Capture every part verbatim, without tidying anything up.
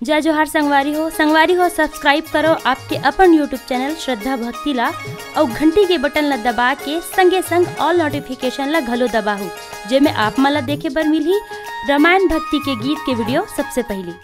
जय जोहार संगवारी हो, संगवारी हो, subscribe करो आपके अपन YouTube channel श्रद्धा भक्ति ला, अउ घंटी के button ला दबा के संगे संग all notification ला घलो दबाहू, जेमे आप मन ला देखे बर मिलही रामायण भक्ति के गीत के video सबसे पहली।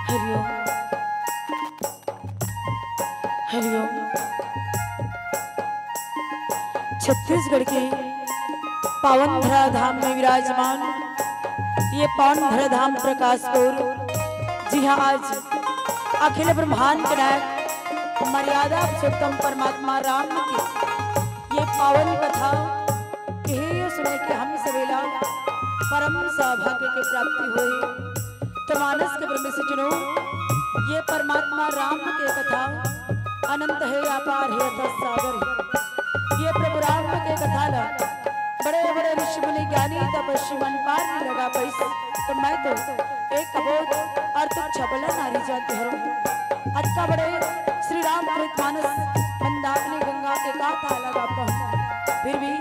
हरिओम। हरिओम। छत्तीसगढ़ के पावन धराधाम में विराजमान ये पावन धराधाम प्रकाशपुर, जी हाँ, आज अखिल ब्रह्मांड के नायक मर्यादा पुरुषोत्तम परमात्मा राम की ये पावन कथा कहे सुने के हम सवेला परम सौभाग्य के प्राप्ति होए। तो मानस के ब्रह्म से चुनो, ये परमात्मा राम के कथा अनंत है, अपार है, अथाह सागर है। ये प्रभु राम के कथा ला बड़े बड़े ऋषि मुनि ज्ञानी तपस्वी मन पार नहीं लगा पाइस। तो मैं तो एक अबोध और तुच्छ अबला नारी जाति हरौं। अतका बड़े श्री रामचरित मानस मंदाकिनी गंगा के का पार लगा पाऊं। फिर भी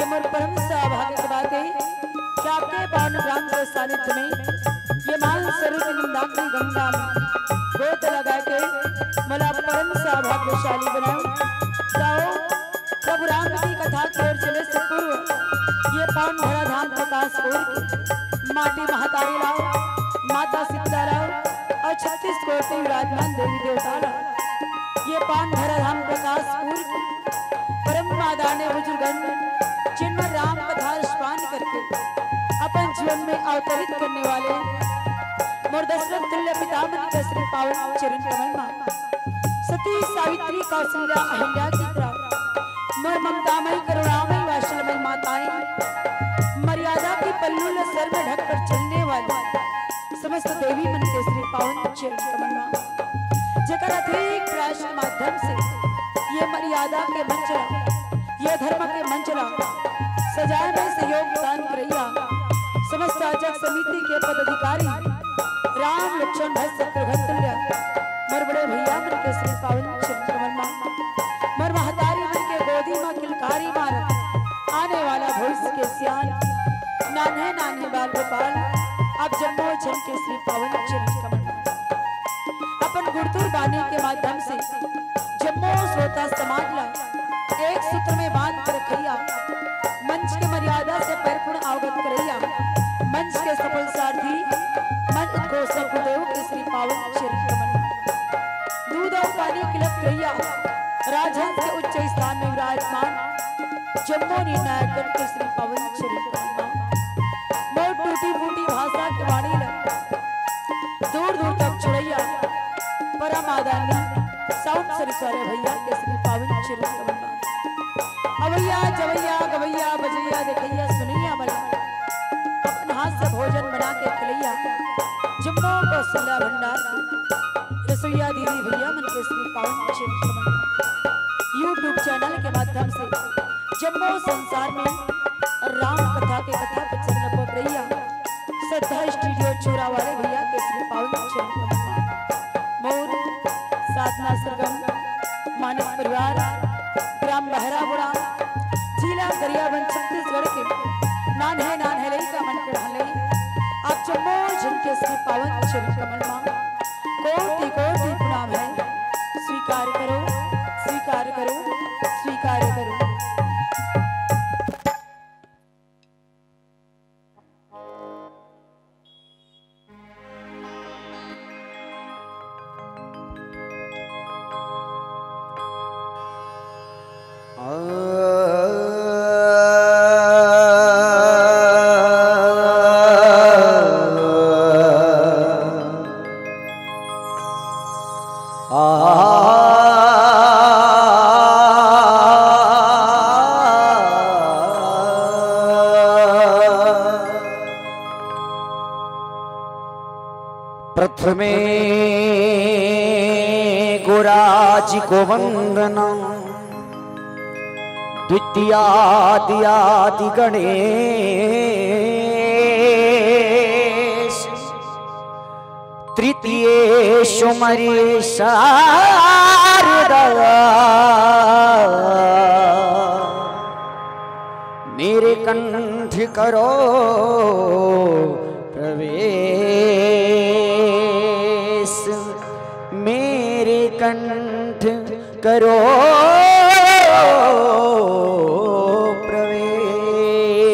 ये मोर परम सौभाग्य के बात है कि आपके पावन राम के सानिध्य में ये मान स्वरूप मंदाकिनी गंगा में गोत लगा के मोला परम सौभाग्यशाली बनाओ। जाओ, प्रभु राम की कथा के ओर चले से पूर्व ये पावन धराधाम प्रकाशपुर माटी महतारी लाओ। विराजमान देवी देवता ला, ये पान धरा धाम प्रकाशपुर के परम आदरणीय बुजुर्गन, जिनमन राम कथा रसपान करके अपन जीवन में अवतरित करने वाले मोर दशरथ तुल्य पितामह के श्री पावन चरण कमल मा सती सावित्री कौशल्या अहिल्या की तरह मोर ममतामयी करुणामयी वात्सल्यमयी माताएं, मर्यादा के पल्लू ल सर में ढककर चलने वाली समस्त देवी मन के श्री पावन चरण कमल मा, जेकर अथक प्रयास के माध्यम से ये मर्यादा के मंच ला, ये धर्म के मंच ला सजाए में सहयोग दान करइया समस्त आयोजक समिति के पदाधिकारी राम लक्ष्मण भरत शत्रुघ्न तुल्य मोर बड़े भैया मन के श्री पावन चरण कमल मा, मोर महतारी मन के गोदी मा किलकारी मारत आने वाला भविष्य के सियान, नान्हे नान्हे बाल गोपाल, आप जम्मो झन के श्री पावन चरण कमल मा अपन गुरतुर बानी के माध्यम से जम्मो श्रोता समाज ला एक सूत्र में बांध के रखइया, मंच के मर्यादा से पैरपुण अवगत करइया, मंच के सफल सारथी, मंच उद्घोषक गुरुदेव के श्री पावन चरण कमल मा, दूध अउ पानी किलत रहिया, राजहंस के उच्च स्थान में विराजमान जम्मो निर्णायकन के श्री पावन चरण कमल मा, मोर टूटी फूटी भाषा के वाणी ला दूर दूर तक छुड़इया परम आदरणीय साउंड सर्विस वाले भैया के श्री पावन चरण कमल मा, अवइया जवइया गवइया बजइया देखइया सुनइया मन ला अपन हाथ से भोजन बना के खिलइया जम्मो कौशल्या भंडार के रसोइया दीदी भैया मन के श्री पावन चरण कमल मा, YouTube चैनल के माध्यम से जम्मो संसार में राम कथा के कथा वचन ल पकड़इया श्रद्धा स्टूडियो छोरा वाले भैया के श्री पावन चरण कमल मा, मोर साधना सरगम मानस परिवार, ग्राम बहराबुड़ा, जिला गरियाबंद, छत्तीसगढ़ के नान्हे नान्हे लइका मन के ढाले आप जम्मो झन के श्री पावन चरण कमल मा कोटि कोटि प्रणाम हे। स्वीकार करो, स्वीकार करो, स्वीकार करो। प्रथमे गुराजि को वंदना, द्वितीयादि आदि गणेश, तृतीयेशु मरी शारदा। मेरे कंठ करो प्रवेश, मेरे कंठ करो प्रवेश।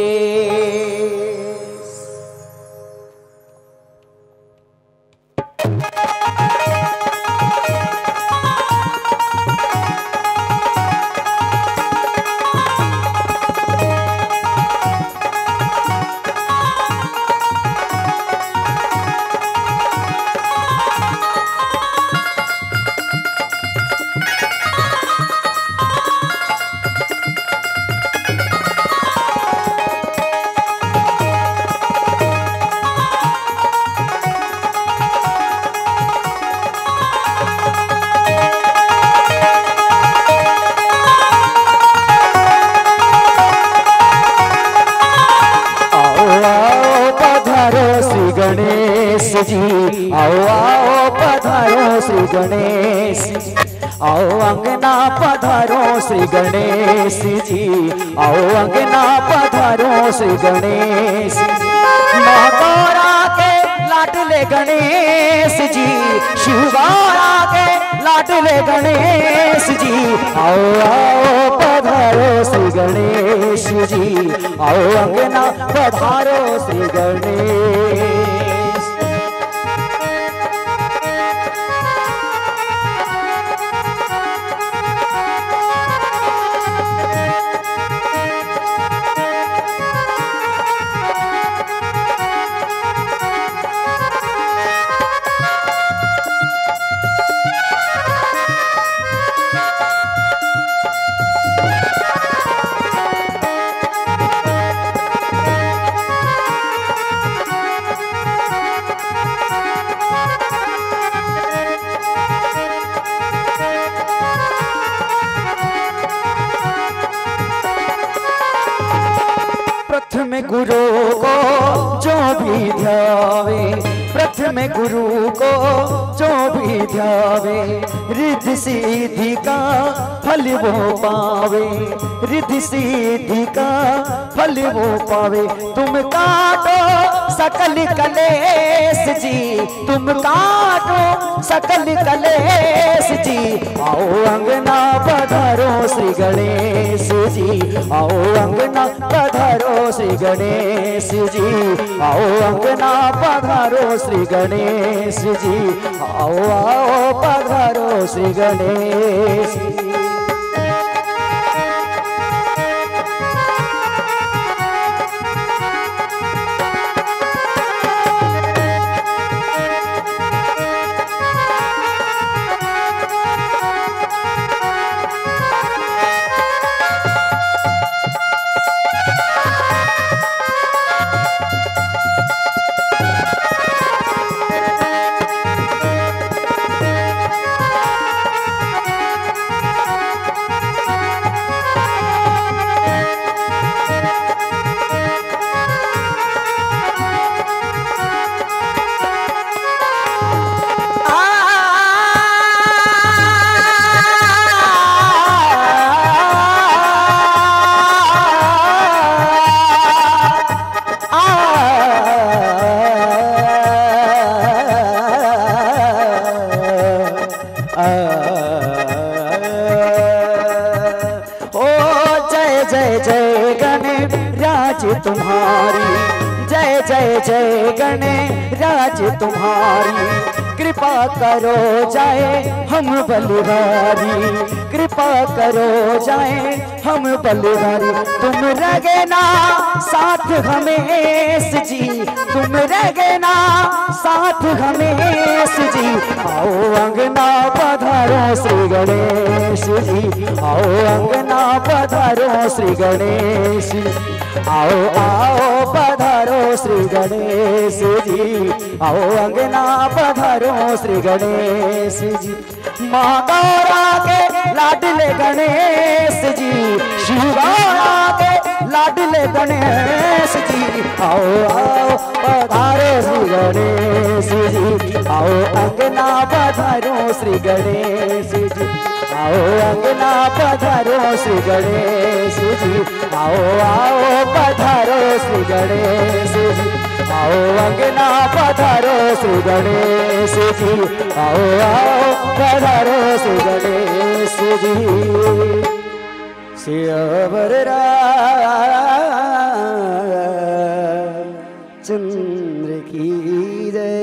आओ, आओ, पधारो श्री गणेश जी, आओ, आओ, पधारो श्री गणेश। आओ अंगना पधारो श्री गणेश जी, आओ अंगना पधारो श्री गणेश। माँ गौरा के लाडले गणेश जी, शिव गौरा के लाडले गणेश जी। आओ, आओ, पधारो श्री गणेश जी, आओ अंगना पधारो श्री गणेश। में गुरु को जो भी ध्यावे, रिद्धि सिद्धि का फल वो पावे, रिद्धि सिद्धि का फल वो पावे। तुम काटो सकल कलेश जी, तुम काटो सकल कलेश जी। आओ अंगना पधारो श्री गणेश जी, आओ अंगना पधारो श्री गणेश जी, आओ अंगना पधारो श्री गणेश जी, आओ आओ पधारो श्री गणेश जी। ओ जय जय जय गणराज तुम्हारी, जय जय जय गणराज तुम्हारी, कृपा करो जाए हम बलिहारी, कृपा करो जाए हम बलिहारी। तुम रहना साथ हमेश जी, तुम रहना साथ हमेश जी। आओ अंगना पधारो श्री गणेश जी, आओ अंगना पधारो श्री गणेश जी, आओ आओ पधारो श्री गणेश जी, आओ अंगना पधारो श्री गणेश जी। माँ गौरा के लाडले गणेश जी, शिव गौरा के लाडले गणेश जी। आओ आओ पधारो श्री गणेश जी, आओ अंगना पधारो श्री गणेश जी, आओ अंगना पधारो श्री गणेश जी, आओ आओ पधारो श्री गणेश जी, आओ अंगना पधारो श्री गणेश जी, आओ आओ पधारो श्री गणेश जी। सियावर रामचंद्र की जय।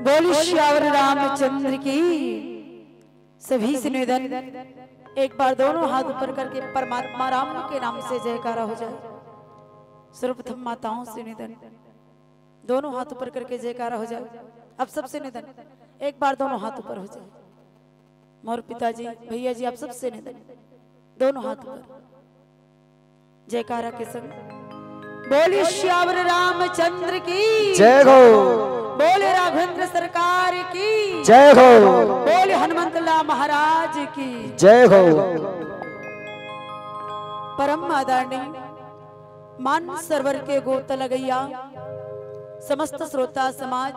बोल सियावर रामचंद्र की। सभी से निवेदन, एक बार दोनों हाथ ऊपर करके परमात्मा राम के नाम से जयकारा हो जाए। सर्वप्रथम माताओं से निवेदन, दोनों हाथ ऊपर करके जयकारा हो जाए। अब सबसे निवेदन, एक बार दोनों हाथ ऊपर हो जाए। मोर पिताजी, भैया जी, आप सबसे निवेदन, दोनों हाथ ऊपर जयकारा के संग। बोली सियावर रामचंद्र की जय हो। बोले राघवेंद्र सरकार की जय हो। बोले हनुमंत लाल महाराज की जय हो। परम आदरणीय मान सरोवर के गोत लगैया समस्त श्रोता समाज,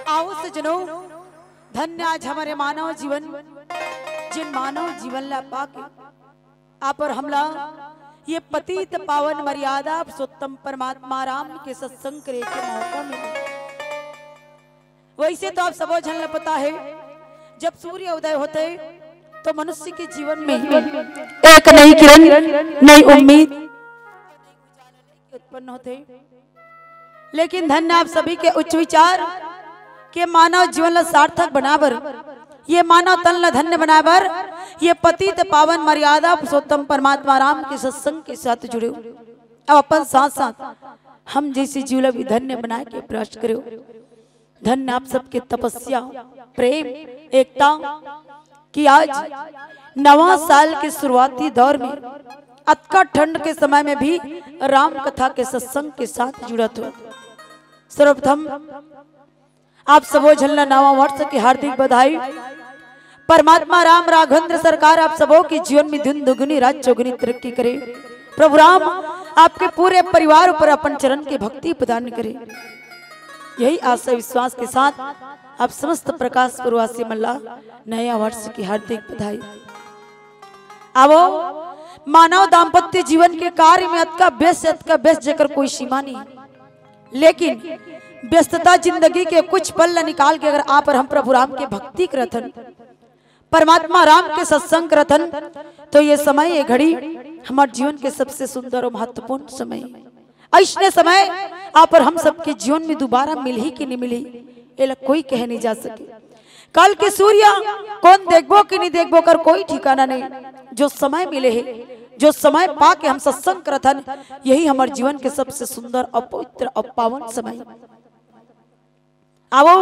आओ सजनो, धन्य आज हमर मानव जीवन, जिन मानव जीवन ला पाके आप अउ हमला ये पतित पावन मर्यादा पुरुषोत्तम परमात्मा राम के सत्संग करे के मौका मिले। वैसे तो आप सबो झन ला पता हे, जब सूर्य उदय होथे तो मनुष्य के जीवन में एक नई किरण, नई उम्मीद उत्पन्न होथे। लेकिन धन्य आप सभी के उच्च विचार के मानव जीवन ला सार्थक बनाए बर, ये मानव तन ला धन्य बनाए बर, ये पतित पावन मर्यादा पुरुषोत्तम परमात्मा राम के सत्संग के साथ जुड़े हो। अब अपन साथ साथ हम जैसे जीव ला भी धन्य बनाए के प्रयास करे हो। धन्य आप सबके तपस्या, प्रेम, एकता कि आज नवा साल के शुरुआती दौर में अतका ठंड के समय में भी राम कथा के सत्संग के साथ जुड़त हो। सर्वप्रथम आप सबो झन ला नवा वर्ष के हार्दिक बधाई। परमात्मा राम राघवेंद्र सरकार आप सबो के जीवन में दिन दुगुनी रात चौगुनी तरक्की करे। प्रभु राम आपके पूरे परिवार ऊपर अपन चरण के भक्ति प्रदान करे। यही आशा विश्वास के साथ आप समस्त प्रकाश पुरवासी मन ला नया वर्ष की हार्दिक बधाई। आवो, मानव दाम्पत्य जीवन के कार्य में अतका व्यस्त, अतका व्यस्त, जेकर कोई सीमा नहीं, लेकिन व्यस्तता जिंदगी के कुछ पल ला निकाल के अगर आप और हम प्रभु राम के भक्ति करथन, परमात्मा राम के सत्संग करथन, तो ये समय, ये घड़ी हमारे जीवन के सबसे सुंदर और महत्वपूर्ण समय है। ऐसने समय आप और हम सबके जीवन में दोबारा मिलही कि नहीं मिलही, एला कोई कह नहीं जा सके। कल के सूर्य कौन देखबो कि नहीं देखबो, कर कोई ठिकाना नहीं। जो समय मिले है, जो समय पा के हम सत्संग करथन, यही हमारे जीवन के सबसे सुंदर और पवित्र और पावन समय। आवो,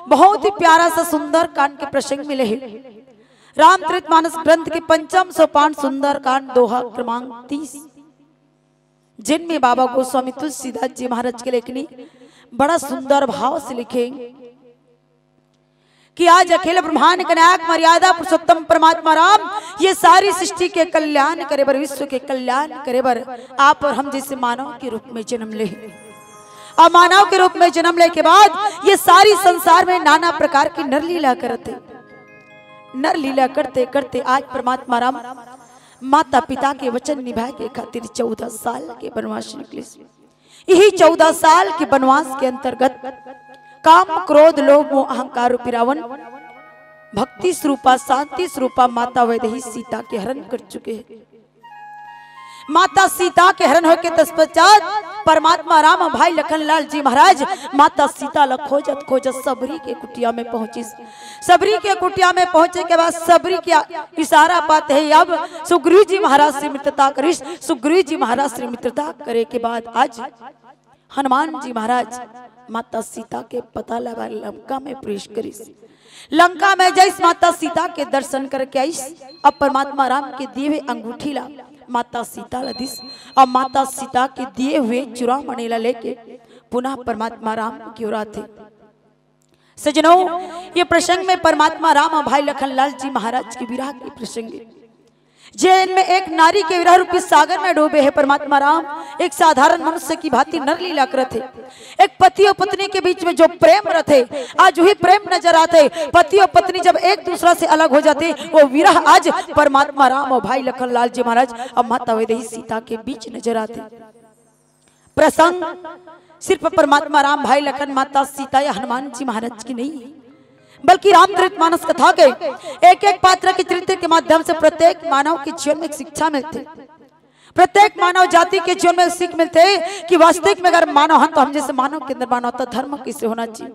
बहुत ही प्यारा सा सुंदर कांड के प्रसंग मिले है। रामचरित मानस ग्रंथ के पंचम सोपान सुंदर कांड दोहा क्रमांक तीस, जिनमें बाबा गोस्वामी तुलसीदास जी महाराज के लेखनी बड़ा सुंदर भाव से लिखे कि आज अखिल ब्रह्मांड के नायक मर्यादा पुरुषोत्तम परमात्मा राम ये सारी सृष्टि के कल्याण करे बर, विश्व के कल्याण करे बर आप और हम जैसे मानव के रूप में जन्म ले। और मानव के रूप में जन्म ले के बाद ये सारी संसार में नाना प्रकार की नरलीला करते, नरलीला करते करते आज परमात्मा राम माता पिता के वचन निभाए के खातिर चौदह साल के वनवास निकले। यही चौदह साल के वनवास के अंतर्गत काम, क्रोध, लोभ, मोह, अहंकार रूपी रावण भक्ति स्वरूपा, शांति स्वरूपा माता वैदेही सीता के हरण कर चुके हैं। माता सीता के हरण होके तत्पश्चात परमात्मा राम, भाई लखन लाल जी महाराज माता सीता ला खोजत खोजत सबरी के कुटिया में पहुंचिस। सबरी के कुटिया में पहुंचे के बाद सबरी के इशारा पाते ही अब सुग्रीव जी महाराज से मित्रता करिस। सुग्रीव जी महाराज से मित्रता करे के बाद आज हनुमान जी महाराज माता सीता के पता लगा लंका में प्रवेश करिस। लंका में जइस माता सीता के दर्शन करके आइस, अब परमात्मा राम के दिए हुए अंगूठी ला माता सीता ला दिस, और माता सीता के दिए हुए चूड़ामणि ला लेके पुनः परमात्मा राम की ओर आथे। सजनों, ये प्रसंग में परमात्मा राम और भाई लखन लाल जी महाराज के विरह के प्रसंग है। जे इनमें एक नारी के विरह रूपी सागर में डूबे है परमात्मा राम, एक साधारण मनुष्य की भांति नर लीला करत है। एक पति और पत्नी के बीच में जो प्रेम रहते, आज वही प्रेम नजर आते। पति और पत्नी जब एक दूसरा से अलग हो जाते, वो विरह आज परमात्मा राम और भाई लखन लाल जी महाराज और माता वैदेही सीता के बीच नजर आते। प्रसंग सिर्फ परमात्मा राम, भाई लखन, माता सीता या हनुमान जी महाराज की नहीं है, बल्कि रामचरित मानस कथा के एक एक पात्र के चरित्र के माध्यम से प्रत्येक मानव के जीवन में एक शिक्षा मिलती, प्रत्येक मानव जाति के जीवन में सीख मिलते कि वास्तविक में अगर मानव हन तो हम जैसे मानव के अंदर मानवता धर्म कैसे होना चाहिए।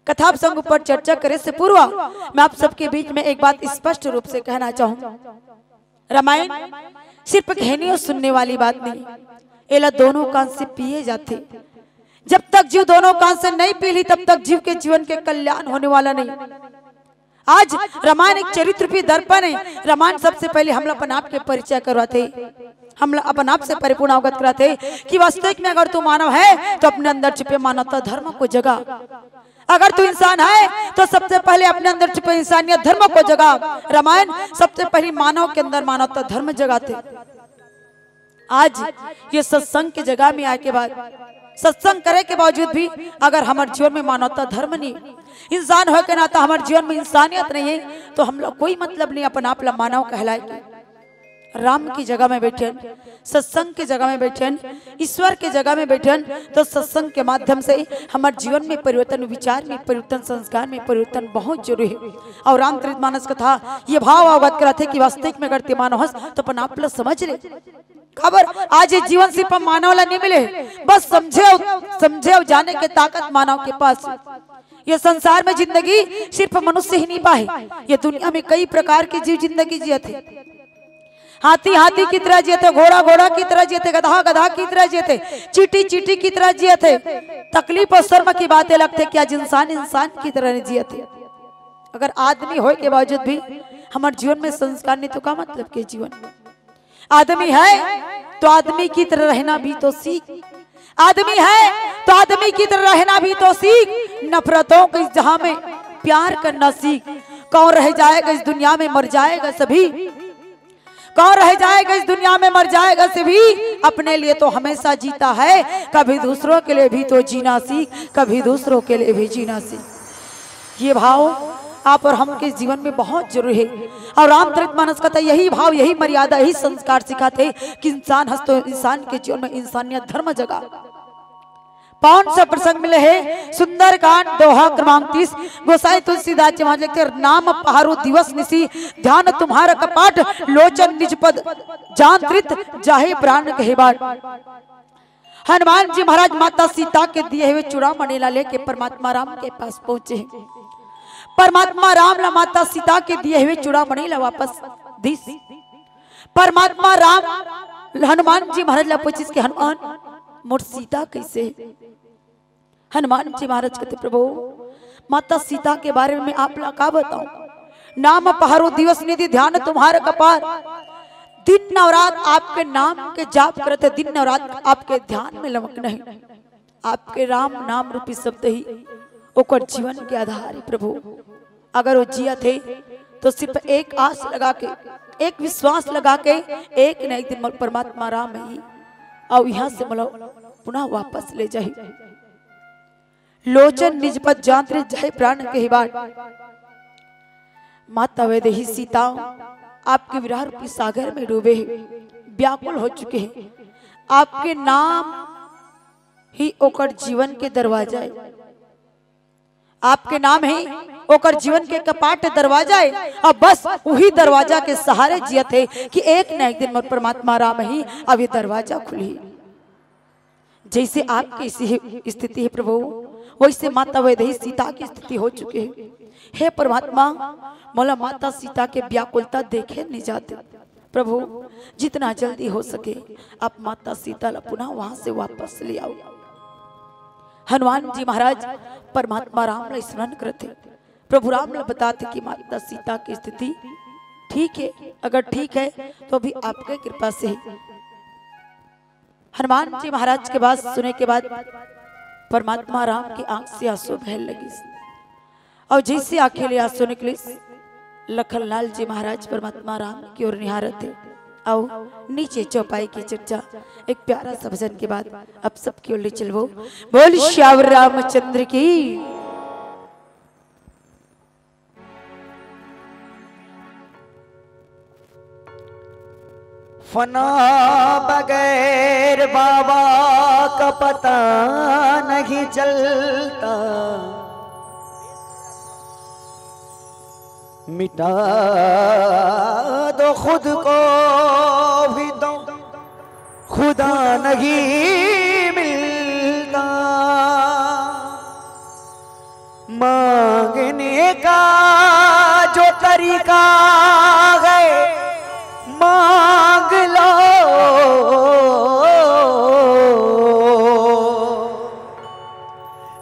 कथा प्रसंग ऊपर चर्चा करे से पूर्व मैं आप सबके बीच में एक बात स्पष्ट रूप से कहना चाहूँ। रामायण सिर्फ कहने और सुनने वाली बात नहीं, एला दोनों कान से पिए जाथे। जब तक जीव दोनों कान से नहीं पी ली, तब तक जीव के जीवन के कल्याण होने वाला नहीं। आज रामायण एक चरित्र भी दर्पण है। रामायण सबसे पहले हमला अपन आप के परिचय करवाथे, हमला अपन आप से परिपूर्ण अवगत कराथे कि वास्तविक में अगर तू मानव है तो अपने अंदर छुपे मानवता धर्म को जगा। अगर तू इंसान है तो सबसे पहले अपने अंदर छुपे इंसानियत धर्म को जगा। रामायण सबसे पहले मानव के अंदर मानवता धर्म जगाथे। आज ये सत्संग के जगह में आए के बाद, सत्संग करे के बावजूद भी अगर हमारे जीवन में मानवता धर्म नहीं, इंसान होए के नाता हमारे जीवन में इंसानियत नहीं है, तो हम लोग कोई मतलब नहीं अपन आप ला मानव कहलाए के। राम की जगह में बैठे, सत्संग की जगह में बैठे, ईश्वर की जगह में बैठे, तो सत्संग के माध्यम से हमारे जीवन में परिवर्तन, विचार में परिवर्तन, संस्कार में परिवर्तन बहुत जरूरी है। और रामचरित मानस कथा ये भाव अवगत कराथे कि वास्तविक में अगर ते मानव हस तो अपन आप ला समझ ले। काबर आज ये जीवन सिर्फ मानव ला नहीं मिले, बस समझे अउ, समझे अउ जाने के ताकत मानव के पास। ये संसार में जिंदगी सिर्फ मनुष्य ही नहीं पाए, ये दुनिया में कई प्रकार के जीव जिंदगी जियत है। हाथी हाथी की तरह जियत है, घोड़ा घोड़ा की तरह जियत है, गधा गधा की तरह जियत है, चींटी चींटी की तरह जियत है। तकलीफ और शर्म की बातें लगते कि आज इंसान इंसान की तरह नहीं जियत है। अगर आदमी होए के बावजूद भी हमारे जीवन में संस्कार नहीं तो का मतलब के जीवन? आदमी है तो आदमी की तरह रहना भी तो सीख। आदमी है तो आदमी की तरह रहना भी तो सीख। नफरतों के इस जहां में प्यार करना सीख। कौन रह जाएगा इस दुनिया में, मर जाएगा सभी। कौन रह जाएगा इस दुनिया में, मर जाएगा से भी, अपने लिए तो हमेशा जीता है। कभी दूसरों के लिए भी तो जीना सीख, कभी दूसरों के लिए भी जीना सीख। ये भाव आप और हम के जीवन में बहुत जरूरी है। और रामचरित मानस का तो यही भाव, यही मर्यादा, यही संस्कार सिखाथे कि इंसान हस तो इंसान के जीवन में इंसानियत धर्म जगा। कौन सा प्रसंग मिले है? सुंदरकांड दोहा क्रमांक तीस। गोसाई तुलसीदास जी महाराज लिखते, "नाम पहारो दिवस निसी, ध्यान तुम्हारा कपाट, लोचन निज पद जांतरित, जाहे प्राण कहे बाट।" हनुमान जी महाराज माता सीता के दिए हुए चूड़ामणि ला लेके परमात्मा राम के पास पहुंचे। परमात्मा राम ला माता सीता के दिए हुए चूड़ामणि ला वापस दिस। परमात्मा राम हनुमान जी महाराज ला पूछिस कि हनुमान, मोर सीता कैसे है? हनुमान जी महाराज कहते, "प्रभु, माता सीता के बारे में आप ला का बताऊं? नाम पहारो दिवस निधि ध्यान तुम्हारा कपाट।" दिन और रात आपके नाम के जाप करत हे, दिन और रात आपके ध्यान में लमक नहीं। आपके राम नाम रूपी शब्द ही ओकर जीवन के आधार है प्रभु। अगर वो जियत हे तो सिर्फ एक आस लगा के, एक विश्वास लगा के, एक न एक दिन मोर परमात्मा राम ही अउ यहाँ से मोला पुनः वापस ले जाही। लोचन निज पद जांतरित, जाहे प्राण कहे बाट। माता वैदेही सीता आपके विरह रूपी सागर में डूबे हैं, व्याकुल हो चुके हैं। आपके नाम ही ओकर जीवन के दरवाजा है। आपके नाम ही ओकर जीवन के कपाट, दरवाजा है। अब बस वही दरवाजा के सहारे जियत हे कि एक न एक दिन मोर परमात्मा राम ही अब ये दरवाजा खुलही। जैसे आपकी इसी स्थिति है प्रभु, वैसे माता वैदेही सीता की स्थिति हो चुकी है। हे परमात्मा, मोला माता सीता के व्याकुलता देखे नहीं जाते। प्रभु, जितना जल्दी हो सके आप माता सीता ला पुनः वहां से वापस ले आओ। हनुमान जी महाराज परमात्मा राम ला स्मरण करते। प्रभु राम ला बताते कि माता सीता की स्थिति ठीक है, अगर ठीक है तो अभी आपके कृपा से है। हनुमान जी महाराज के बात सुने के बाद परमात्मा राम की आंख से आंसू बहन लगिस। और जैसे आंखें ले आंसू निकलिस, लखनलाल जी महाराज परमात्मा राम की ओर निहारत हे। आओ, नीचे चौपाई की चर्चा, एक प्यारा सा भजन के बाद आप सबकी ओर ले चलबो। बोल श्यावर रामचंद्र की। फना बगैर बाबा का पता नहीं चलता, मिटा दो खुद को भी तो खुदा नहीं मिलता। मांगने का जो तरीका है, मांग लो।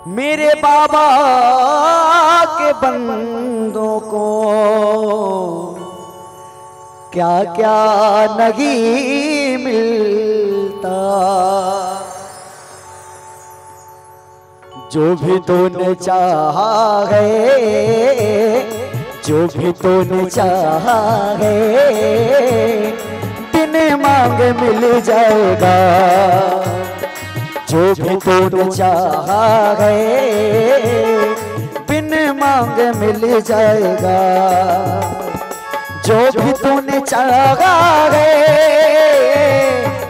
मेरे बाबा के बंदों को क्या क्या नहीं मिलता। जो भी तूने चाहा है, जो भी तूने चाहा है, बिन मांगे मिल जाएगा। जो भी तूने चाहा है, बिन मांगे मिल जाएगा। जो भी तूने चाहा है,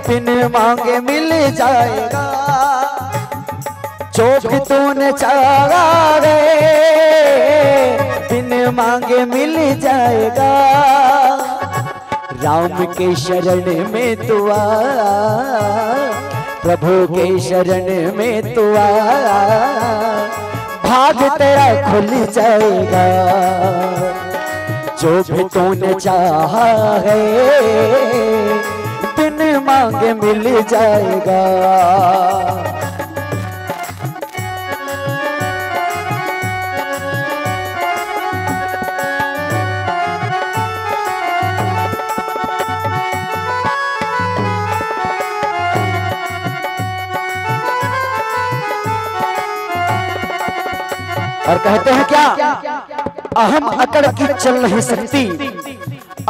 बिन मांगे मिल जाएगा। जो भी तूने चाहा है, बिन मांगे मिल जाएगा। राम के शरण में तू आ, प्रभु के शरण में तू आ, भाग तेरा खुल जाएगा। जो भी तूने चाहा है, बिन मांगे मिल जाएगा। और कहते हैं क्या, अहम अकड़ की चल नहीं सकती,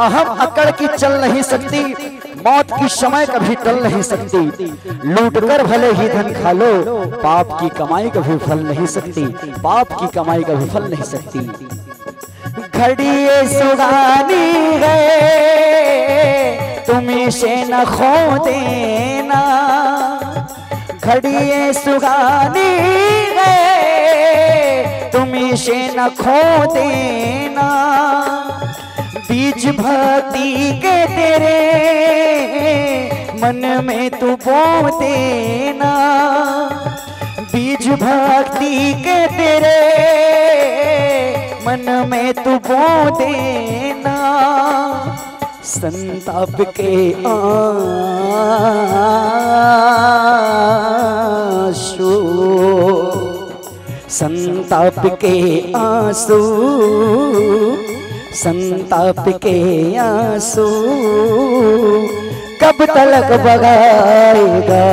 अहम अकड़ की चल नहीं सकती, मौत की समय कभी टल नहीं सकती। लूट कर भले ही धन खा लो, पाप की कमाई कभी फल नहीं सकती, पाप की कमाई कभी फल नहीं सकती। घड़ी ये सुहानी है, तुम इसे न खो देना। घड़ी ये सुहानी है, तुम इसे न खो देना। बीज भक्ति के तेरे मन में तू बो देना। बीज भक्ति के तेरे मन में तू बो देना। संताप के आंसू, संताप के आंसू, संताप के आंसू कब तलक बगाएगा?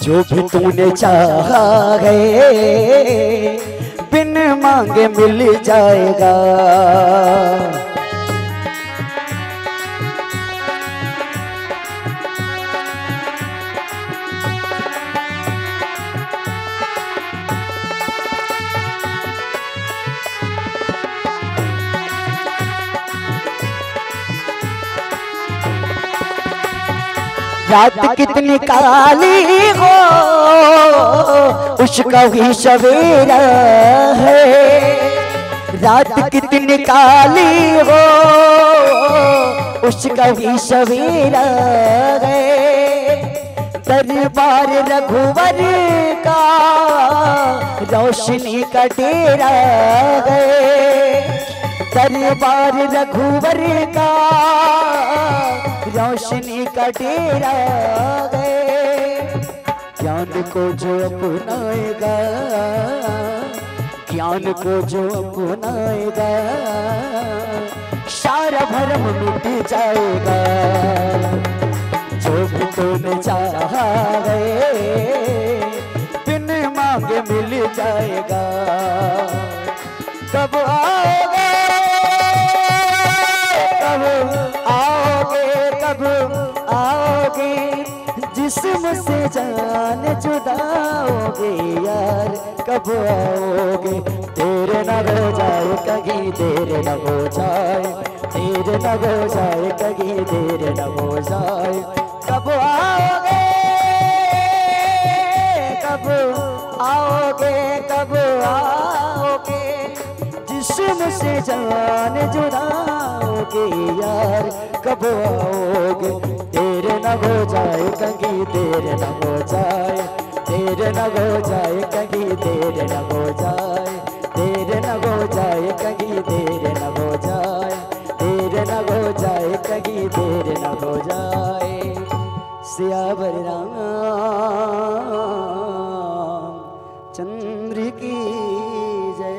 जो भी तूने चाहा है, बिन मांगे मिल जाएगा। रात कितनी काली हो, उसका भी सवेरा है। रात कितनी काली हो, उसका भी सवेरा है। दरबार रघुवर का रोशनी का डेरा है। दरबार रघुवर का रोशनी का डेरा है। ज्ञान को जो अपनाएगा, ज्ञान को जो अपनाएगा, सारा भरम मिट जाएगा। जो भी तूने चाहा है, बिन मांगे मिल जाएगा। कब आओगे, कब आओगे, कब आओगे, जिस्म से जान छुड़ाओगे यार, कब आओगे? देर न हो जाए, कहीं देर न हो जाए, देर न हो जाए, कहीं देर न हो जाए। कब आओगे, कब आओगे, कब आओगे? जिस्म से जान जुड़ाओगे यार, कब आओगे? देर न हो जाए, कहीं देर न हो जाए, देर न हो जाए, कहीं देर न हो जाए, देर न हो जाए, कहीं देर न हो जाए, देर न हो जाए, कहीं देर न हो जाए। सियावर राम चंद्र की जय।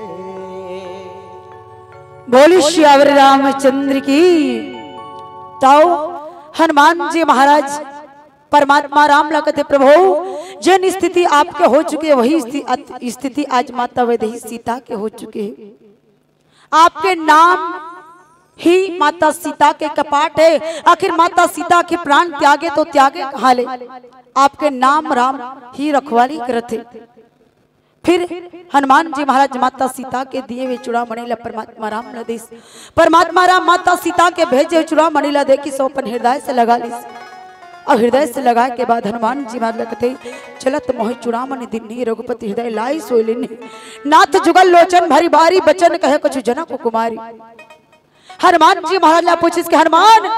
बोली सियावर रामचंद्र की। ताऊ हनुमान जी महाराज परमात्मा राम ला कथे, प्रभु, जेन स्थिति आपके हो चुके, वही स्थिति, स्थिति आज माता वैदेही सीता के हो चुके हे। आपके नाम ही माता सीता के कपाट है। आखिर माता सीता के प्राण त्यागे तो त्यागे कहाँ ले? आपके नाम राम ही रखवाली करत हे। फिर हनुमान जी महाराज माता सीता के दिए हुए चूड़ामणि ला परमात्मा राम ला दिस। परमात्मा राम माता सीता के भेजे हुए चूड़ामणि ला देखिस, अपन हृदय से लगा लिस। अउ हृदय से लगाए के बाद हनुमान जी महाराज ला कथे, चलत मोहि चूड़ामणि दीन्ही, रघुपति हृदय लाइ सोइ लीन्ही। नाथ जुगल लोचन भरि बारी, बचन कहे कछु जनक कुमारी। हनुमान जी महाराज ला पूछिस कि हनुमान,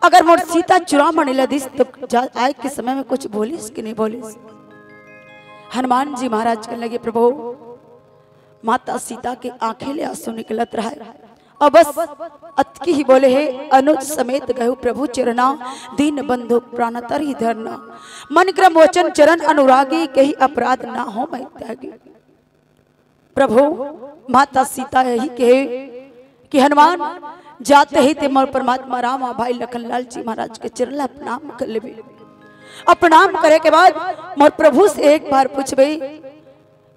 अगर मोर सीता चूड़ामणि ला दिस तो जा-, आए के समय में कुछ बोलिस कि नहीं बोलिस? हनुमान जी महाराज कहने लगे, प्रभु, माता सीता के आंखें ले आंसू निकलत रहय। अब बस अतकी ही बोले हे, अनुज समेत गयो प्रभु चरना, दीन बंधु प्राण तरी धरना। मन क्रम वचन चरण अनुरागी, कही अपराध ना हो मैं त्यागी। प्रभु, माता सीता यही कहे कि हनुमान, जाते ही ते मोर परमात्मा राम आ भाई लखन लाल जी महाराज के चरण ला प्रणाम कर लेबे। अब प्रणाम करे के बाद मोर प्रभु से एक बार पूछबे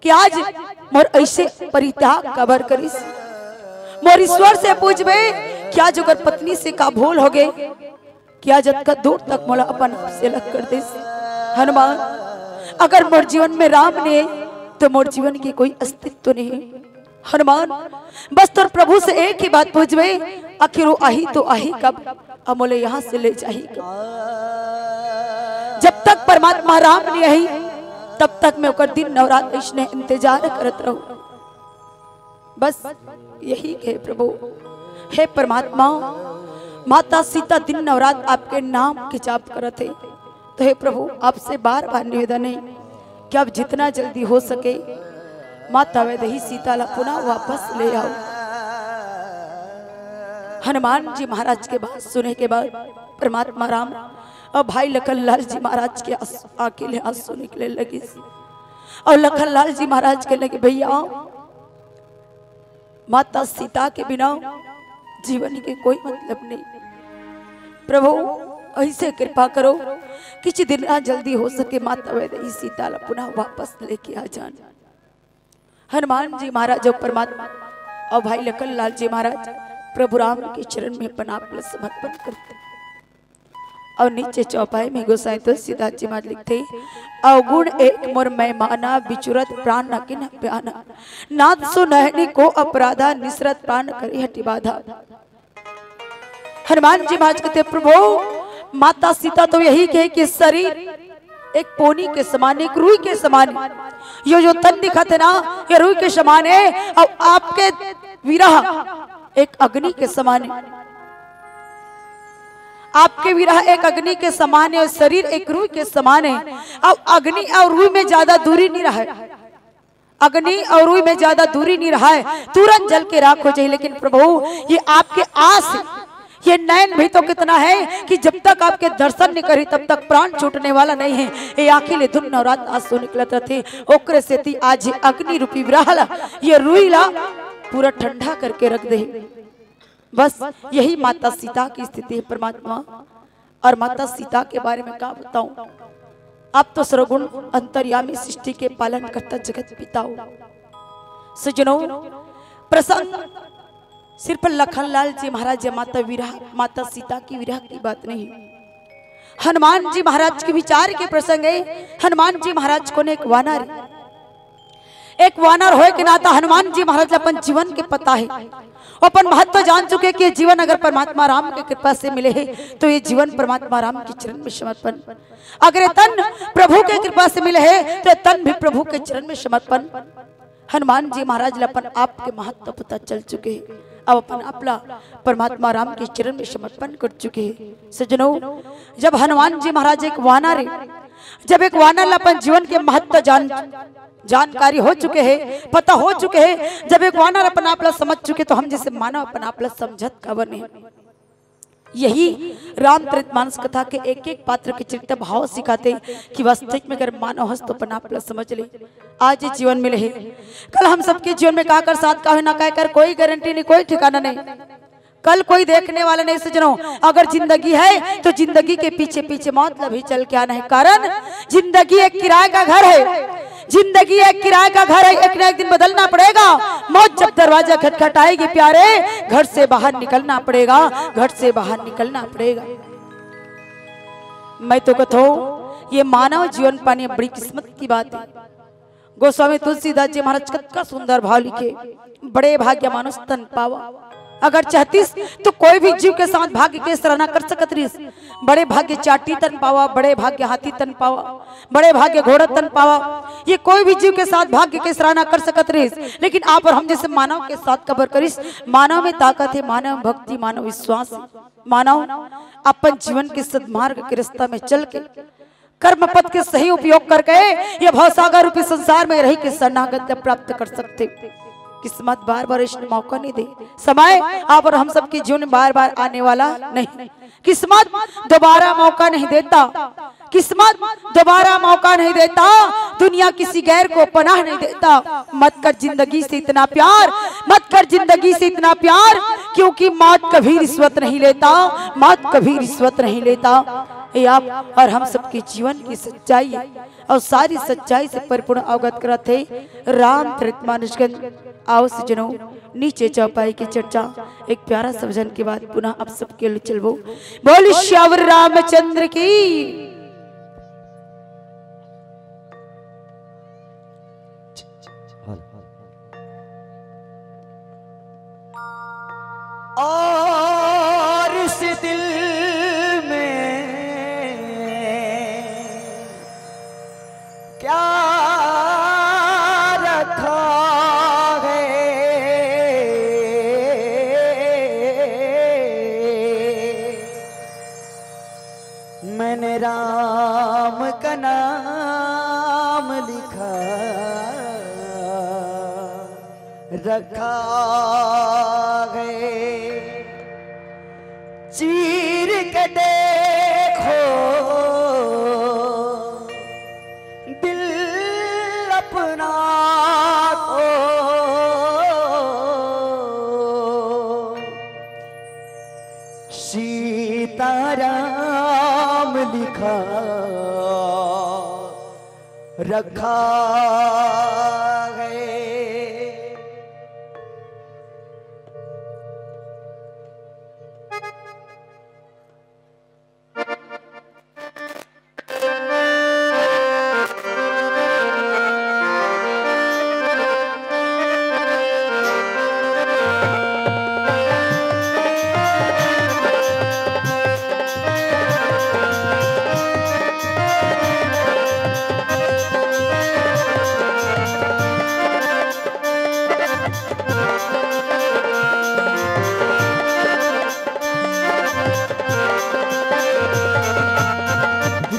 कि आज मोर ऐसे परित्याग काबर करिस? मोर ईश्वर से पूछबे क्या जो कर पत्नी से का भूल हो गए, क्या जतका दूर तक मोला अपन आप से अलग कर देस। हनुमान, अगर मोर जीवन में राम नहीं है, तो मोर जीवन के कोई अस्तित्व नहीं है। हनुमान, बस तोर प्रभु से एक ही बात पूछबे, आखिर वो आही तो आही कब, अउ मोले यहाँ से ले जाही कब? जब तक परमात्मा राम नहीं आही, तब तक मैं ओकर दिन नवरात इसने इंतजार करत रहूं। बस यही कहे प्रभु, हे परमात्मा, माता सीता दिन नवरात आपके नाम के जाप करत हे। तो हे प्रभु, आपसे बार बार निवेदन है कि आप जितना जल्दी हो सके माता वैदेही सीता ला पुनः वापस ले आओ। हनुमान जी महाराज के बात सुने के बाद परमात्मा राम अउ भाई लखन लाल जी महाराज के आंस-, आंखें ले आंसू निकले लगिस। अउ लखन लाल जी महाराज कहने लगे, भैया, माता सीता के बिना जीवन के कोई मतलब नहीं। प्रभु, ऐसे कृपा करो, किसी दिन ना जल्दी हो सके, माता वैदेही सीता ला पुनः वापस लेके आ जान। हनुमान जी महाराज अउ परमात्मा अउ भाई लखन लाल जी महाराज प्रभु राम के चरण में अपन आप ला समर्पण करते। अउ नीचे चौपाई में गोसाई तुलसीदास जी महाराज लिखते, अवगुण एक मोर मैं माना, बिचुरत प्रान न किन्ह प्याना। नाथ सो नहनी को अपराधा, निसरत प्रान करी हटि बाधा। हनुमान जी महाराज कहते, प्रभु, माता सीता तो यही कहे कि शरीर एक पोनी के समान, एक रुई के समान है। यो जो तन दिखत है ना, ये रुई के समान है, अउ आपके विरह एक अग्नि के समान है। आपके विरह एक अग्नि के समान है, शरीर एक रुई के समान है। अब अग्नि अउ रुई में ज्यादा दूरी नहीं रहे, अग्नि अउ रुई में ज्यादा दूरी नहीं रहे, तुरंत जल के राख हो जाए। लेकिन प्रभु, ये आपके आस है, ये नैन भी तो कितना है कि जब तक आपके दर्शन नहीं करी, तब तक प्राण छूटने वाला नहीं है। ये आंखें ले दिन नवरात आंसू निकलत रहते, ओकरे सेती आज ये अग्नि रूपी विरह ला, ये रुई ला पूरा ठंडा करके रख दे। बस यही माता सीता की स्थिति है परमात्मा। और माता सीता के बारे में का बताऊं, आप तो सर्वगुण अंतर्यामी, सृष्टि के पालन करता जगत पिता हो। सज्जनों, प्रसंग सिर्फ लखन लाल जी महाराज या माता विरह, माता सीता की विरह की बात नहीं, हनुमान जी महाराज के विचार के प्रसंग है। हनुमान जी महाराज को ने एक वानर, एक वानर होए के नाता हनुमान जी महाराज ला अपन जीवन के पता है, अपन महत्व जान चुके कि ये जीवन अगर परमात्मा राम के कृपा से मिले है, तो ये जीवन परमात्मा राम के चरण में समर्पण, अगर ये तन प्रभु के कृपा से मिले है, तो ये तन भी प्रभु के चरण में समर्पण। हनुमान जी महाराज ला अपन आप के महत्व पता चल चुके हैं। अब अपन आप ला परमात्मा राम के चरण में समर्पण कर चुके हैं। सज्जनों, जब हनुमान जी महाराज एक वानर है, जब एक वानर ला अपन जीवन के महत्व जान, जानकारी हो चुके हैं, पता हो चुके हैं, जब एक वानर अपन आप ला समझ चुके, तो हम जैसे मानव अपन आप ला समझत काबर नहीं। यही रामचरितमानस कथा के एक एक पात्र के चरित्र भाव सिखाते कि वास्तविक में अगर मानव हस तो अपन आप ला समझ ले। आज ये जीवन मिले है, कल हम सबके जीवन में का कर साथ का होए ना का कर, कोई गारंटी नहीं, कोई ठिकाना नहीं। कल कोई देखने वाला नहीं सज्जनों। अगर जिंदगी है तो जिंदगी के पीछे पीछे मौत ला भी चल के आना है, कारण जिंदगी एक किराए का घर है। जिंदगी एक किराए का घर है, एक ना एक दिन बदलना पड़ेगा। मौत जब दरवाजा खटखटाएगी प्यारे, घर से बाहर निकलना पड़ेगा, घर से बाहर निकलना पड़ेगा। मैं तो कथो, ये मानव जीवन पानी बड़ी किस्मत की बात है। गोस्वामी तुलसीदास जी महाराज कतका सुंदर भाव लिखे, बड़े भाग्य मानुष तन पावा। अगर चाहतीस तो कोई भी जीव के साथ भाग्य के सराहना कर सकत रहिस। बड़े भाग्य चाटी तन पावा, बड़े भाग्य हाथी तन पावा, बड़े भाग्य घोड़ा तन पावा। ये कोई भी जीव के साथ भाग्य के सराहना कर सकत रहिस, लेकिन आप और हम जैसे मानव के साथ काबर करिस। मानव में ताकत है, मानव भक्ति, मानव विश्वास है। मानव अपन जीवन के सदमार्ग के रास्ता में चल के कर्म पथ के सही उपयोग करके ये भवसागर रूपी संसार में रह के शरणागत प्राप्त कर सकते। किस्मत बार बार इसने मौका नहीं दे, समय आप और हम सबके जीवन में बार बार आने वाला नहीं। किस्मत दोबारा मौका नहीं देता, किस्मत दोबारा मौका नहीं देता, दुनिया किसी गैर को पनाह नहीं देता। मत कर जिंदगी से इतना प्यार, मत कर जिंदगी से इतना प्यार, क्योंकि मौत कभी रिश्वत नहीं लेता, मौत कभी रिश्वत नहीं लेता। ये आप और हम सबके जीवन की सच्चाई है और सारी सच्चाई से परिपूर्ण अवगत करत हे रामचरितमानस के आओ सज्जनों, नीचे चौपाई की चर्चा एक प्यारा सा भजन के बाद पुनः आप सबके लिए चलबो। बोल सियावर रामचंद्र की। और इस दिल में क्या रखा है? मैंने राम का नाम लिखा रखा है। चीर के देखो दिल अपना को, सीताराम लिखा रखा है।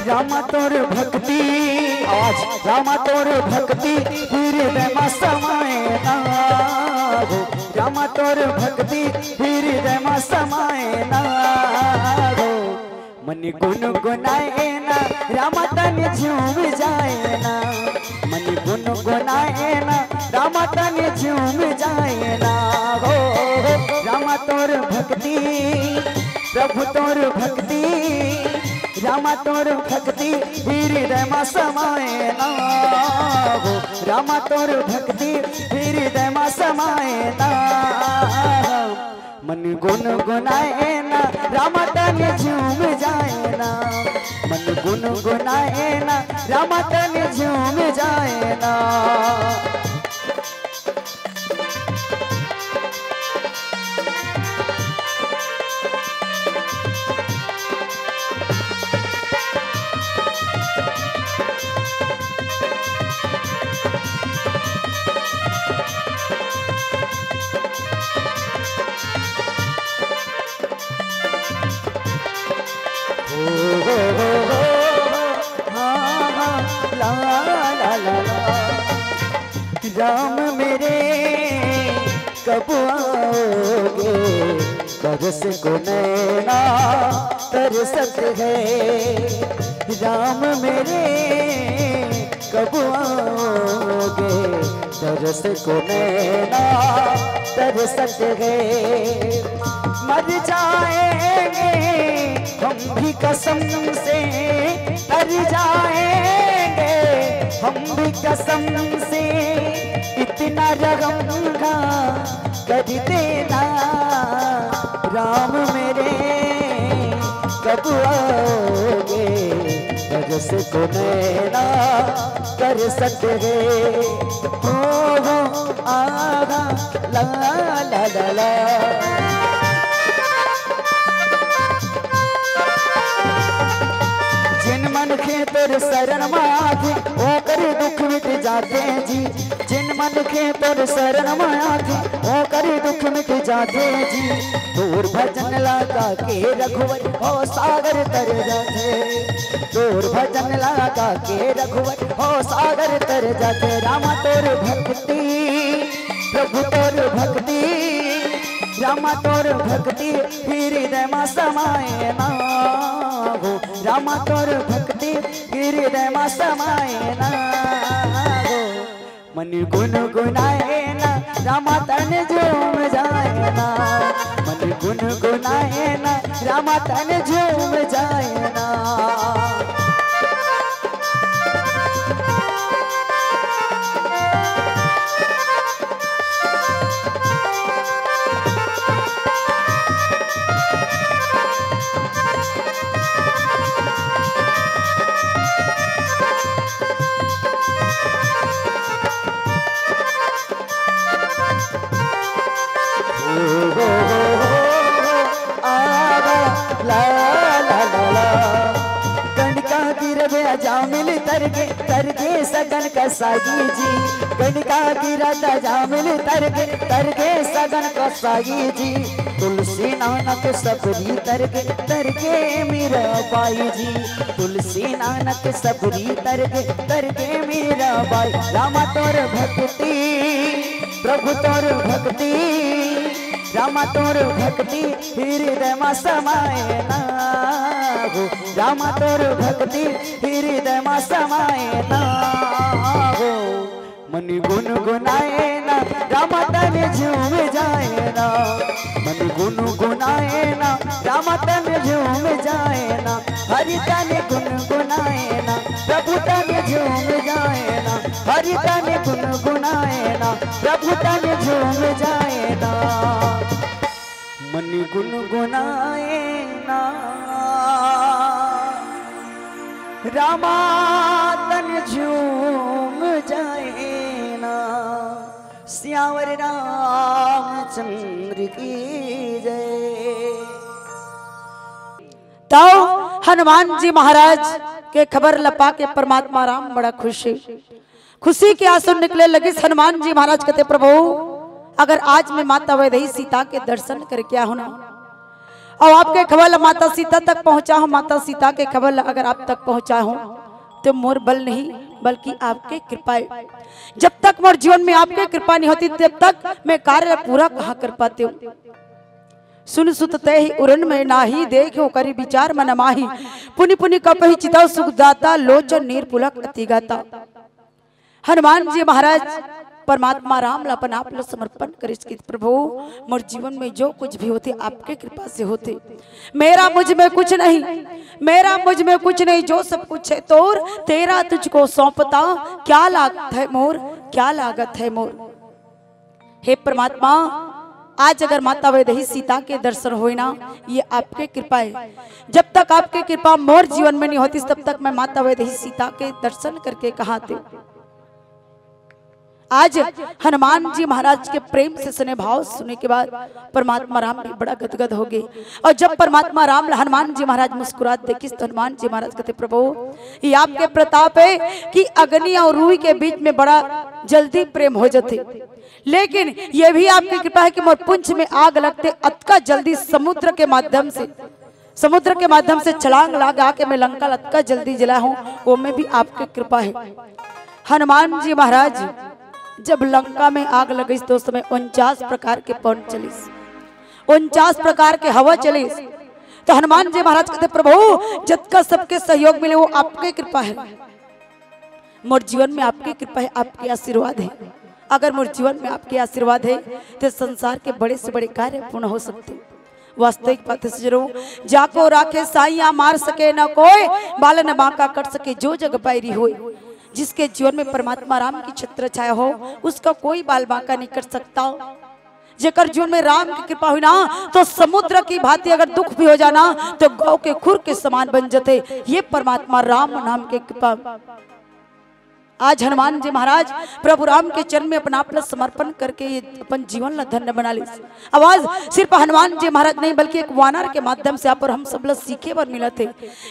रामा तोर भक्ति, आवाज, रामा तोर भक्ति हृदय मा समाए ना हो, रामा तोर भक्ति हृदय मा समाए ना हो। मन गुनगुनाए ना, रामा तन झूम जाए ना। मन गुनगुनाए ना, रामा तन झूम जाए ना। हो, हो, रामा तोर भक्ति, प्रभु तोर भक्ति, रामा तोर भक्ति हृदय मा समाए ना। हो, रामा तोर भक्ति हृदय मा समाए ना। मन गुनगुनाए ना, रामा तन झूम जाए ना। मन गुनगुनाए ना, रामा तन झूम जाए ना। ओ हो हो हो, हाँ, हाँ, ला, ला, ला, ला। राम मेरे कब आओगे, तरस को नैना तरसत है। राम मेरे कब आओगे, तरस को नैना तरसत है। मर जाएंगे हम भी कसम से, तर जाएंगे हम भी कसम से। इतना रहम कर देना राम मेरे, कब आओगे, तरस को नैना तरसत है। हो, हो, आहा, ला, ला, ला, ला। जिन मनखे तोर शरण मा आथे, ओकर दुख मिट जाथे जी। जिन मनखे तोर शरण मा आथे, ओकर दुख मिट जाथे जी। तोर भजन ला गा के रघुवर भव सागर तर जाथे। तोर भजन ला गा के रघुवर भव सागर तर जाथे। रामा तोर भक्ति, प्रभु तोर भक्ति, रामा तोर भक्ति हृदय मा समाए ना हो। रामा तोर भक्ति हृदय मा समाए ना हो। मन गुनगुनाए ना, रामा तन झूम जाए ना। मन गुनगुनाए ना, रामा तन झूम जाए ना। सगन कसाई जी, कनिका गिरत जामिल तरगे, तरगे सगन कसाई जी। तुलसी नानक सबरी तरगे, तरगे मीरा बाई जी। तुलसी नानक सबरी तरगे, तरगे मीरा बाई। रामा तोर भक्ति, प्रभु तोर भक्ति, रामा तोर भक्ति हृदय मा समाए ना हो। रामा तोर भक्ति हृदय मा समाए ना हो। मन गुनगुनाए ना, रामा तन झूम जाए ना। मन गुनगुनाए ना, रामा तन झूम जाए ना। हरि तन गुनगुनाए ना, प्रभु तन झूम जाए ना। हरि तन गुनगुनाए ना, प्रभु तन झूम जाए ना। मन गुनगुनाए ना, रामा तन झूम जाए ना। सियावर रामचंद्र की जय। तब हनुमान जी महाराज के खबर ल पाके परमात्मा राम बड़ा खुश हे। खुशी के आंसू निकले लगिस। हनुमान जी महाराज कहते, "प्रभु, अगर आज मैं माता वैदेही सीता के दर्शन करके आहूं ना, अउ आपके खबर ल माता सीता तक पहुंचाहूं, माता सीता के खबर ल अगर आप तक पहुंचाहूं, तो मोर बल नहीं, बल्कि आपके कृपा हे। जब तक मोर जीवन में आपके कृपा नहीं होती, तब तक मैं कार्य पूरा कहां कर पातेंव?" सुन सुत तेहि उरन में नाही, देखो करि विचार मन माही। पुनि पुनि कपहि चितव सुख दाता, लोचन नीर पुलक अति गाता। हनुमान जी महाराज परमात्मा राम ला अपन आप ला समर्पण करिस कि, "प्रभु, मोर जीवन में जो कुछ भी होथे, आपके कृपा से होथे। मेरा मुझ में कुछ नहीं, मेरा मुझ में कुछ नहीं, जो सब कुछ है तोर, तेरा तुझको सौंपता, क्या लागत है मोर, क्या लागत है मोर।" हे परमात्मा, आज अगर माता वैदेही सीता के दर्शन होए ना, ये आपके कृपा हे। जब तक आपके कृपा मोर जीवन में नहीं होती, तब तक मैं माता वैदेही सीता के दर्शन करके कहां आतेंव? आज हनुमान जी महाराज के प्रेम से सुने, भाव सुने के बाद परमात्मा राम भी बड़ा गदगद हो गए। अउ जब परमात्मा राम ल हनुमान जी महाराज मुस्कुरात देखिस, तो हनुमान जी महाराज कहते, "प्रभु, ये आपके प्रताप हे कि अग्नि अउ रुई के बीच में बड़ा जल्दी प्रेम हो जाथे।" लेकिन ये भी आपकी कृपा हे कि मोर पूंछ में आग लगते अतका जल्दी समुद्र के माध्यम से, समुद्र के माध्यम से छलांग लगा के मैं लंका ल अतका जल्दी जलाहूं, वो में भी आपकी कृपा हे। हनुमान जी महाराज जब लंका में आग लगिस, तो उस समय उनचास प्रकार के पवन चलिस, उनचास प्रकार के हवा चलिस। तो हनुमान जी महाराज कहते, "प्रभु, जतका सबके सहयोग मिले, वो आपके कृपा हे।" मोर जीवन में आपके कृपा हे, आपके आशीर्वाद हे। अगर मोर जीवन में आपके आशीर्वाद हे, तो संसार के बड़े से बड़े कार्य पूर्ण हो सकते। वास्तविक बात हे सज्जनों, जाको राखे साइया मार सके न कोय, बालन बांका कर सके जो जग बैरी होय। जिसके जीवन में परमात्मा राम की छत्र छाया हो, उसका कोई बाल बांका नहीं कर सकता। जेकर जीवन में राम की कृपा होय ना, तो समुद्र की भांति अगर दुख भी हो जाना, तो गौ के खुर के समान बन जाथे। ये परमात्मा राम नाम के कृपा। आज हनुमान जी महाराज प्रभु राम के चरण में अपन आप ला समर्पण करके ये अपन जीवन ला धन्य बना लिस। अब आज सिर्फ हनुमान जी महाराज नहीं, बल्कि एक वानर के माध्यम से आप और हम सब ला सीखे बर मिलथे,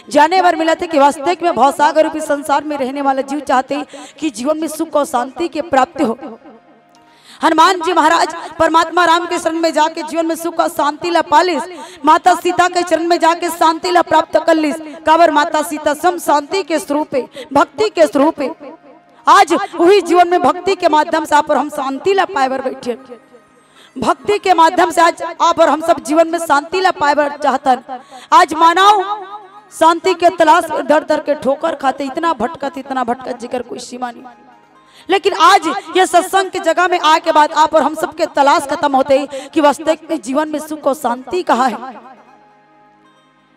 जाने बर मिलथे कि वास्तविक में भवसागर रूपी संसार में रहने वाला जीव चाहथे कि जीवन में सुख और शांति की प्राप्ति हो। हनुमान जी महाराज परमात्मा राम के शरण में जाके जीवन में सुख और शांति ला पा लिस, माता सीता के चरण में जाके शांति ला प्राप्त कर लिस। काबर माता सीता सम शांति के स्वरूप हे, भक्ति के स्वरूप हे। आज वही जीवन में भक्ति के माध्यम से आप और हम शांति ला पाए बर बैठे। भक्ति के माध्यम से आज आप और हम सब जीवन में शांति ला पाए बर चाहतन। आज मानव शांति के तलाश में दर दर के ठोकर खाथे, इतना भटकत, इतना भटकत, जेकर कोई सीमा नहीं। लेकिन आज ये सत्संग के जगह में आए के बाद आप और हम सबके तलाश खत्म होथे कि वास्तविक में जीवन में सुख और शांति कहाँ हे।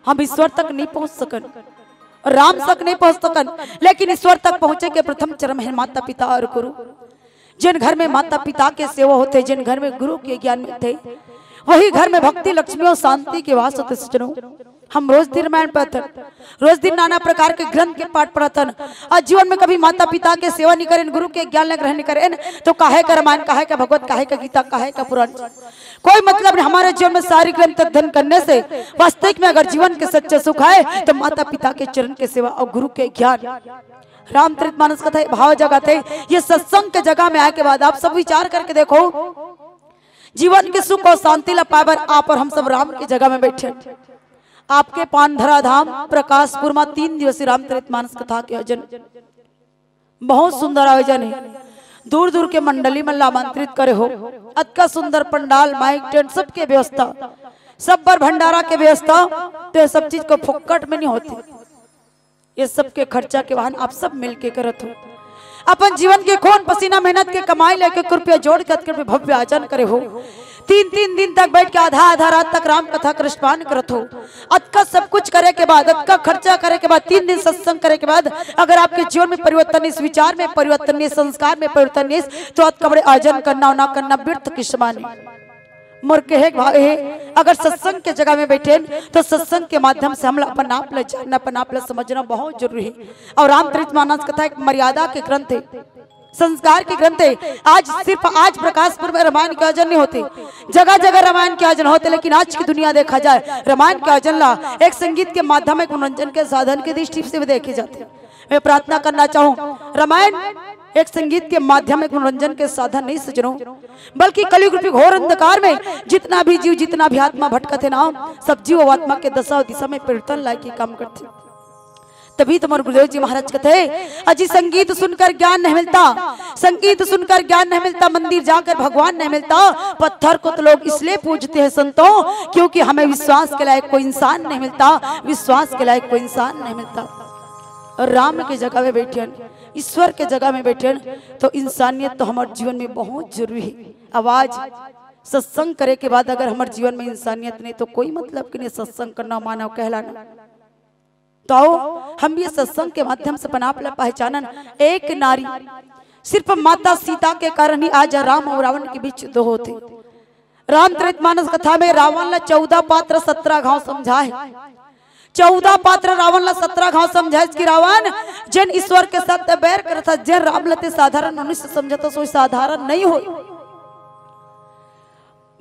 हम ईश्वर तक नहीं पहुंच सकन, राम तक नहीं पहुंच सकन, लेकिन ईश्वर तक पहुंचे के प्रथम चरण हे माता पिता और गुरु। जिन घर में माता पिता के सेवा होथे, जिन घर में गुरु के ज्ञान मिलथे, वही घर में भक्ति, लक्ष्मी और शांति के वास होथे। सज्जनों, हम रोज दिन रामायण पढ़थन, रोज दिन नाना प्रकार के ग्रंथ के पाठ पढ़थन, और जीवन में कभी माता पिता के सेवा नहीं करेन, गुरु के ज्ञान ला ग्रहण नहीं करेन, तो काहे का रामायण, काहे का भगवत, काहे का गीता, काहे का पुराण, कोई मतलब नहीं। हमारे जीवन में सारे ग्रंथ अध्ययन करने से वास्तविक में अगर जीवन के सच्चे सुख आए, तो माता पिता के चरण के सेवा और गुरु के ज्ञान। रामचरित मानस कथा भाव जगाथे। ये सत्संग के जगह में आए के बाद आप सब विचार करके देखो, जीवन के सुख और शांति ला पाए बर आप और हम सब राम के जगह में बैठे। आपके पांढरा धाम प्रकाशपुर में तीन दिवसीय रामचरित मानस कथा के आयोजन, बहुत सुंदर आयोजन है। दूर दूर के मंडली मन ला आमंत्रित करे हो, अतका सुंदर पंडाल, माइक, टेंट, सबके व्यवस्था, सब बर भंडारा के व्यवस्था। तो ये सब चीज को फोकट में नहीं होती, ये सब के खर्चा के वाहन आप सब मिलके करत हो। अपन जीवन के खून पसीना मेहनत के कमाई लेके एक रुपया जोड़ के अतके भव्य आयोजन करे हो। तीन तीन दिन तक बैठ के आधा आधा रात तक राम कथा कृष्णपान करत हो। अतका सब कुछ करे के बाद, अतका खर्चा करे के बाद, तीन दिन सत्संग करे के बाद अगर आपके जीवन में परिवर्तन नहीं, विचार में परिवर्तन नहीं, संस्कार में परिवर्तन नहीं, तो अतका बड़े आयोजन करना और ना करना व्यर्थ के समान है। मोर कहे के भाव हे, अगर सत्संग के जगह में बैठे तो सत्संग के माध्यम से हमला अपन आप ला जानना, अपन आप ला समझना बहुत जरूरी है। और रामचरित मानस कथा एक मर्यादा के ग्रंथ है, संस्कार के ग्रंथ है। आज सिर्फ आज प्रकाशपुर में रामायण के आयोजन नहीं होते, जगह जगह रामायण के आयोजन होते, लेकिन आज की दुनिया देखा जाए, रामायण के आयोजन ला एक संगीत के माध्यम, एक मनोरंजन के साधन के दृष्टि से भी देखे जाते हैं। मैं प्रार्थना करना चाहूँ, रामायण एक संगीत के माध्यम, एक मनोरंजन के साधन नहीं सजनों, बल्कि कलयुग रूपी घोर अंधकार में जितना भी जीव, जितना भी आत्मा भटकत है ना, सब जीव आत्मा के दशा और दिशा में परिवर्तन लाए के काम करते। तभी तो मोर गुरुदेव जी महाराज कहते, अजी संगीत सुनकर ज्ञान नहीं मिलता, संगीत सुनकर ज्ञान नहीं मिलता, मंदिर जाकर भगवान नहीं मिलता। पत्थर को तो लोग इसलिए पूजते हैं संतों, क्योंकि हमें विश्वास के लायक कोई इंसान नहीं मिलता, विश्वास के लायक कोई इंसान नहीं मिलता। और राम के जगह में बैठियन, ईश्वर के जगह में बैठियन, तो इंसानियत तो हमारे जीवन में बहुत जरूरी है। आवाज सत्संग करे के बाद अगर हमारे जीवन में इंसानियत नहीं, तो कोई मतलब कि नहीं सत्संग करना, मानव कहलाना। तो आओ, हम ये सत्संग के माध्यम से अपन आप ला पहचानन। एक नारी, सिर्फ माता सीता के कारण ही आज राम और रावण के बीच युद्ध होथे। रामचरित मानस कथा में रावण ला चौदह पात्र सत्रह घाव समझाए, चौदह पात्र रावण ला सत्रह घाव समझाए कि रावण, जेन ईश्वर के साथ बैर करत हस, जेन राम ला ते साधारण मनुष्य समझत हस, वो साधारण नहीं हो।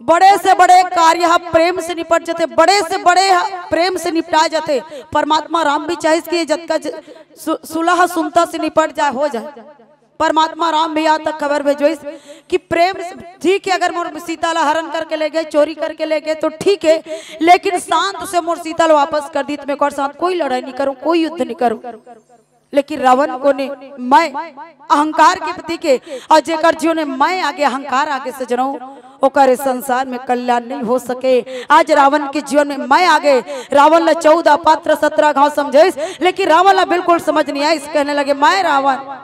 बड़े से बड़े कार्य ह प्रेम से निपट जथे, बड़े से बड़े ह प्रेम से निपटा जथे। परमात्मा राम भी चाहिस कि जतका ज-, सु-, सुलह सुनता से निपट जाए, हो जाए। परमात्मा राम भी यहाँ तक खबर भेजोइस कि प्रेम से, ठीक है, अगर मोर सीता ला हरण करके ले गए, चोरी करके ले गए तो ठीक है, लेकिन शांत से मोर सीता ला वापस कर दी, तो मैं ओकर साथ कोई लड़ाई नहीं करूँ, कोई युद्ध नहीं करूँ। लेकिन रावण कोन हे? मैं, अहंकार के प्रतीक हे। और जेकर जीवन में मैं आगे, अहंकार आगे सजनों, ओकर संसार में कल्याण नहीं हो सके। आज रावण के जीवन में मैं आगे, रावण ला चौदह पात्र सत्रह घाव समझाइस, लेकिन रावण ला बिल्कुल समझ नहीं आइस। कहने लगे, मैं रावण।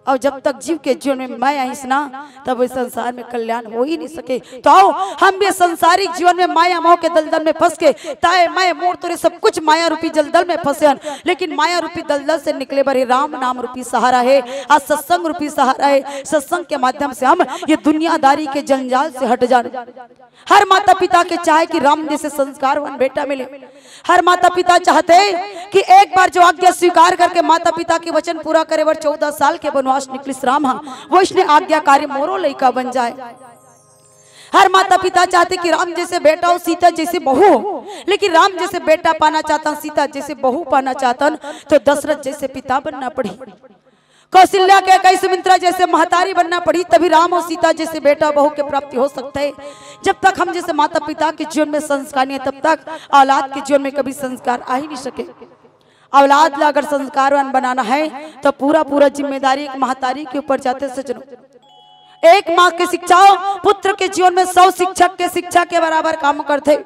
और जब तक जीव के जीवन में मैं आइस ना, तब इस संसार में कल्याण हो ही नहीं सके। तो आओ, हम भी संसारिक जीवन में माया मोह के दलदल में फंस के, ताए मैं मोर तोरे सब कुछ माया रूपी जलदल में फंसे हन, लेकिन माया रूपी दलदल से निकले बर ही राम नाम रूपी सहारा है, आ सत्संग रूपी सहारा है। सत्संग के माध्यम से हम ये दुनियादारी के जंजाल से हट जान। हर माता पिता के चाहे कि राम जैसे संस्कारवान बेटा मिले। हर माता पिता चाहते कि एक बार जो आज्ञा स्वीकार करके माता पिता के वचन पूरा करे बर चौदह साल के वनवास निकलिस राम हा, वो इसने आज्ञाकारी मोरो लइका बन जाए। हर माता पिता चाहते कि राम जैसे बेटा हो, सीता जैसे बहू हो, लेकिन राम जैसे बेटा पाना चाहता, सीता जैसे बहू पाना चाहता, तो दशरथ जैसे पिता बनना पड़ी। कौशल्या के कई सुमित्रा जैसे महतारी बनना पड़ी, तभी राम और सीता जैसे बेटा बहू के प्राप्ति हो सकता है। जब तक हम जैसे माता पिता के जीवन में संस्कार नहीं है, तब तक औलाद के जीवन में कभी संस्कार आ ही नहीं सके। औलाद ला अगर संस्कारवान बनाना है, तो पूरा पूरा जिम्मेदारी एक महतारी के ऊपर जाथे सजनों। एक माँ के शिक्षा पुत्र के जीवन में सौ शिक्षक के शिक्षा के बराबर काम करथे।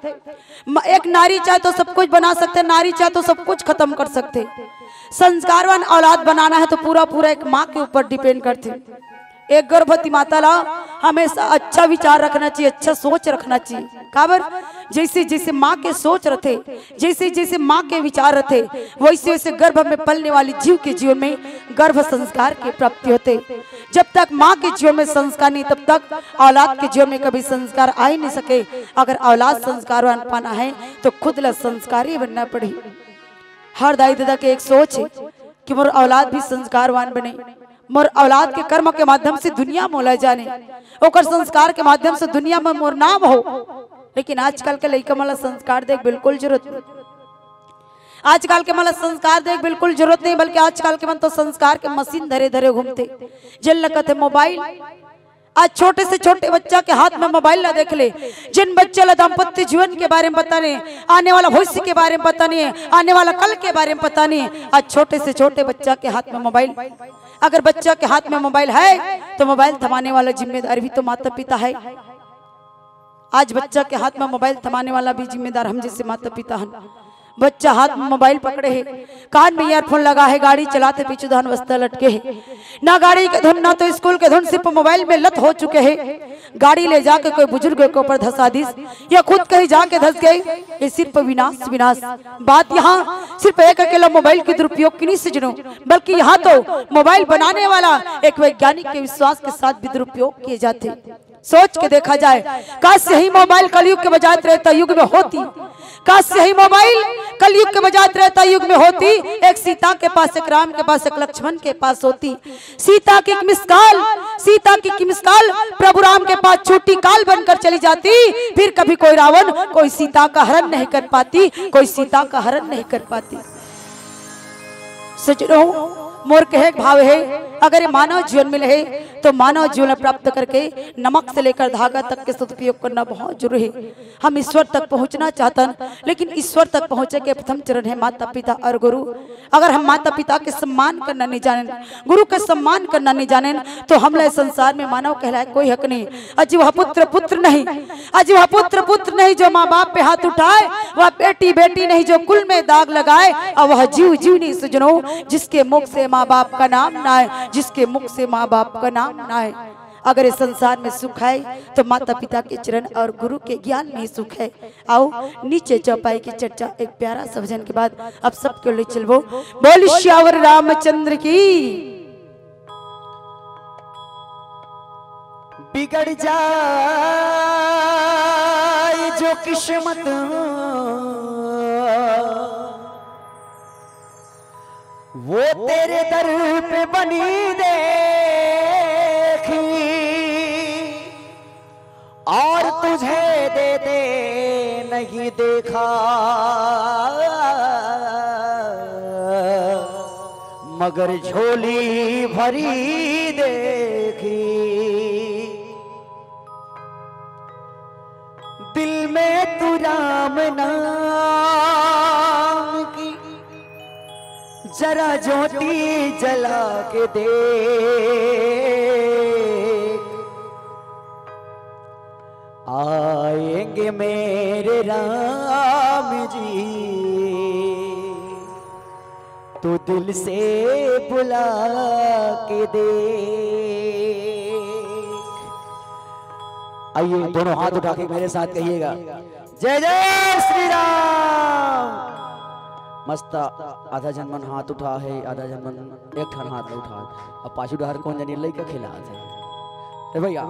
म-, एक नारी चाहे तो सब कुछ बना सकथे, नारी चाहे तो सब कुछ खत्म कर सकथे। संस्कारवान औलाद बनाना है तो पूरा पूरा एक माँ के ऊपर depend करथे। एक गर्भवती माता ला हमेशा अच्छा विचार रखना चाहिए, अच्छा सोच रखना चाहिए। काबर? जैसे जैसे माँ के सोच रथे, जैसे जैसे माँ के विचार रथे, वैसे वैसे गर्भ में पलने वाली जीव के जीवन में गर्भ संस्कार की प्राप्ति होथे। जब तक माँ के जीवन में संस्कार नहीं, तब तक औलाद के जीवन में कभी संस्कार आ ही नहीं सके। अगर औलाद संस्कारवान पाना है, तो खुद ला संस्कारी बनना पड़ी। हर दाई ददा के एक सोच है कि मोर औलाद भी संस्कारवान बने, मोर औलाद के कर्म के माध्यम से दुनिया मोला जाने, ओकर संस्कार के माध्यम से दुनिया में मोर नाम हो। लेकिन आजकल के लइका मन ला संस्कार दे के बिल्कुल जरूरत नहीं। आजकल के मन ला संस्कार देख बिल्कुल जरूरत नहीं, बल्कि आजकल के मन तो संस्कार के मशीन धरे धरे घूमथे। जेन लगत हे मोबाइल, आज छोटे से छोटे बच्चा के हाथ में मोबाइल ला देख ले। जिन बच्चे ला दाम्पत्य जीवन के बारे में पता नहीं, आने वाला भविष्य के बारे में पता नहीं, आने वाला कल के बारे में पता नहीं, आज छोटे से छोटे बच्चा के हाथ में मोबाइल। अगर बच्चा के हाथ में मोबाइल है, तो मोबाइल थमाने वाला जिम्मेदार भी तो माता पिता है। आज बच्चा के हाथ में मोबाइल थमाने वाला भी जिम्मेदार हम जैसे माता पिता हन। बच्चा हाथ में मोबाइल पकड़े हे, कान में ईयरफोन लगा हे, गाड़ी चलाथे, पीछू धान बस्ता लटके हे। ना गाड़ी के धुन, ना तो स्कूल के धुन, सिर्फ मोबाइल में लत हो चुके हे। गाड़ी ले जाके कोई बुजुर्ग के ऊपर धसा दिस, या खुद कहीं जाके धस गए, ये सिर्फ विनाश, विनाश। बात यहाँ सिर्फ एक अकेला मोबाइल के दुरुपयोग की नहीं सजनों, बल्कि यहाँ तो मोबाइल बनाने वाला एक वैज्ञानिक के विश्वास के साथ भी दुरुपयोग किए जाते। सोच के देखा जाए, काश यही मोबाइल कलयुग के बजाय त्रेता युग में होती, काश यही मोबाइल कलयुग के बजाय त्रेता युग में होती, एक सीता के पास, एक राम के पास, एक लक्ष्मण के पास होती। सीता की एक मिस कॉल, सीता की एक मिस कॉल प्रभु राम के पास छूटी कॉल बनकर चली जाती, फिर कभी कोई रावण, कोई सीता का हरण नहीं कर पाती, कोई सीता का हरण नहीं कर पाती। सजनों, मोर कहे के भाव हे, अगर ये मानव जीवन मिले हे, तो मानव जीवन प्राप्त करके नमक से लेकर धागा तक के सदुपयोग करना बहुत जरूरी हे। हम ईश्वर तक पहुंचना चाहतन, लेकिन ईश्वर तक पहुंचे के प्रथम चरण हे माता पिता और गुरु। अगर हम माता पिता के सम्मान करना नहीं जानेन, गुरु के सम्मान करना नहीं जानेन, तो हमला संसार में मानव कहलाए कोई हक नहीं। अजी वह पुत्र पुत्र नहीं, अजी वह पुत्र पुत्र नहीं जो माँ बाप पे हाथ उठाए, वह बेटी बेटी नहीं जो कुल में दाग लगाए, और वह जीव जीव नहीं सजनों जिसके मुख से माँ बाप का नाम ना आए, जिसके मुख से माँ बाप का नाम ना आए। अगर इस संसार में सुख है तो माता पिता के चरण और गुरु के ज्ञान में ही सुख है। आओ नीचे चौपाई की चर्चा एक प्यारा सा भजन के बाद अब सबके लिए चलबो। बोल सियावर रामचंद्र की। बिगड़ जाए जो किस्मत, वो तेरे दर पे बनी देखी, और तुझे देते नहीं देखा, मगर झोली भरी देखी। दिल में तू राम नाम की जरा ज्योति जला के दे, आएंगे मेरे राम जी, तू दिल से बुला के देख। आइए, दोनों हाथ उठा के मेरे साथ कहिएगा, जय जय श्री राम। मस्त, आधा झन मन हाथ उठा हे, आधा झन मन एक ठन हाथ ल उठा हे। अब पाछू डहर कोन जनी लइका खिलात हे। ए भैया,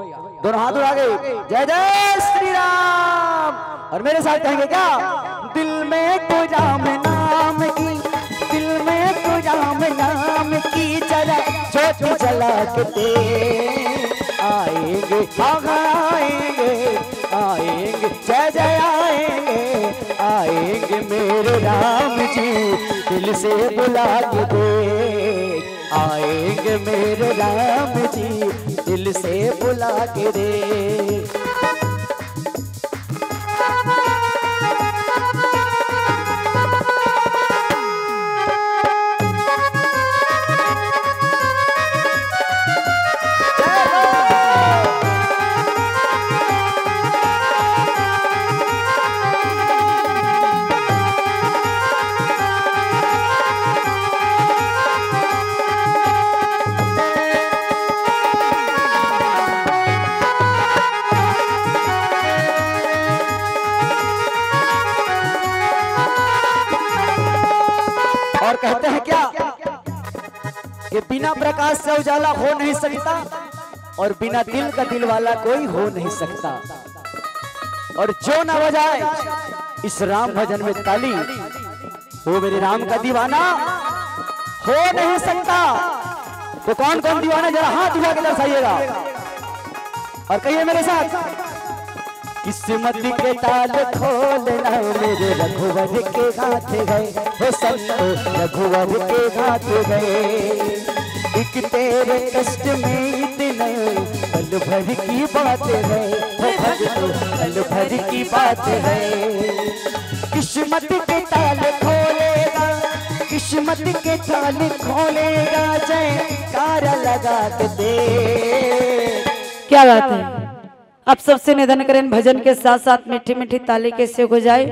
दोनों हाथ उठा के, जय जय श्री राम। और मेरे साथ कहेंगे क्या? दिल में तो राम नाम की, दिल में तो राम नाम की जरा ज्योत जला के दे। आएंगे, हाँ, हाँ, आएंगे, आएंगे, जय जय आएंगे, आएंगे मेरे राम जी, दिल से बुला के दे। आएंगे मेरे राम जी, दिल से बुला के दे। और कहते हैं क्या कि बिना प्रकाश से उजाला हो नहीं सकता और बिना दिल का दिल वाला कोई हो नहीं सकता। और जो ना बजाए इस राम भजन में ताली, वो मेरे राम का दीवाना हो नहीं सकता। तो कौन कौन दीवाना, जरा हाथ उठा के दर्शाइएगा और कहिए मेरे साथ, किस्मत के ताल खोलना मेरे रघुवर के हाथ है, हो संतो रघुवर के हाथ है। एक तेरे कष्ट में इतना पल भर की बात है, हो भक्तों पल भर की बात है। किस्मत के ताल खोलेगा, किस्मत के ताल खोलेगा, जयकारा लगा के दे। क्या बात है। आप सबसे निवेदन करें, भजन के साथ साथ मीठी मीठी ताली के सहयोग हो जाए।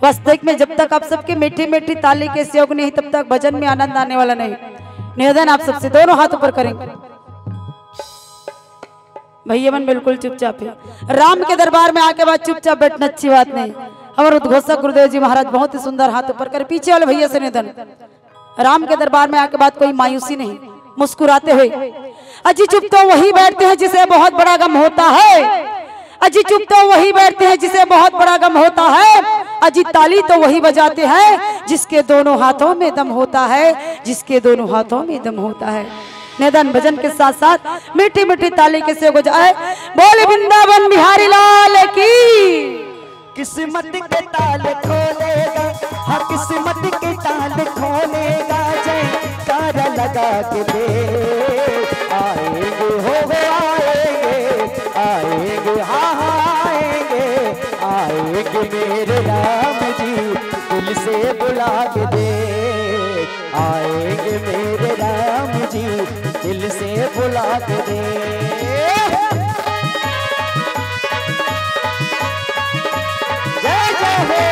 वास्तविक में जब तक आप सबके मीठी मीठी ताली के सहयोग नहीं, तब तक भजन में आनंद आने वाला नहीं। निवेदन आप सबसे, दोनों हाथ ऊपर करें। भैया मन बिल्कुल चुपचाप है। राम के दरबार में आके बाद चुपचाप बैठना अच्छी बात नहीं। हमारे उद्घोषक गुरुदेव जी महाराज बहुत ही सुंदर हाथ ऊपर करें। पीछे वाले भैया से निवेदन, राम के दरबार में आके बाद कोई मायूसी नहीं, मुस्कुराते हुए। अजी चुप तो वही बैठते हैं जिसे बहुत बड़ा गम होता है। अजी चुप तो वही बैठते हैं जिसे बहुत बड़ा गम होता है। अजी ताली तो वही बजाते हैं जिसके दोनों हाथों में दम होता है, जिसके दोनों हाथों में दम होता है। निवेदन भजन के साथ साथ मीठी मीठी ताली के सहयोग हो जाए। बोल वृंदावन बिहारी लाल की। किस्मत के ताल खोलेगा, हाँ किस्मत के ताल खोलेगा, जयकारा लगा के दे। आएंगे हो, हो आएंगे, आएंगे, हाँ, हाँ आएंगे, आएंगे मेरे राम जी, दिल से बुला के दे। आएंगे मेरे राम जी, दिल से बुला के दे। जय जय हो।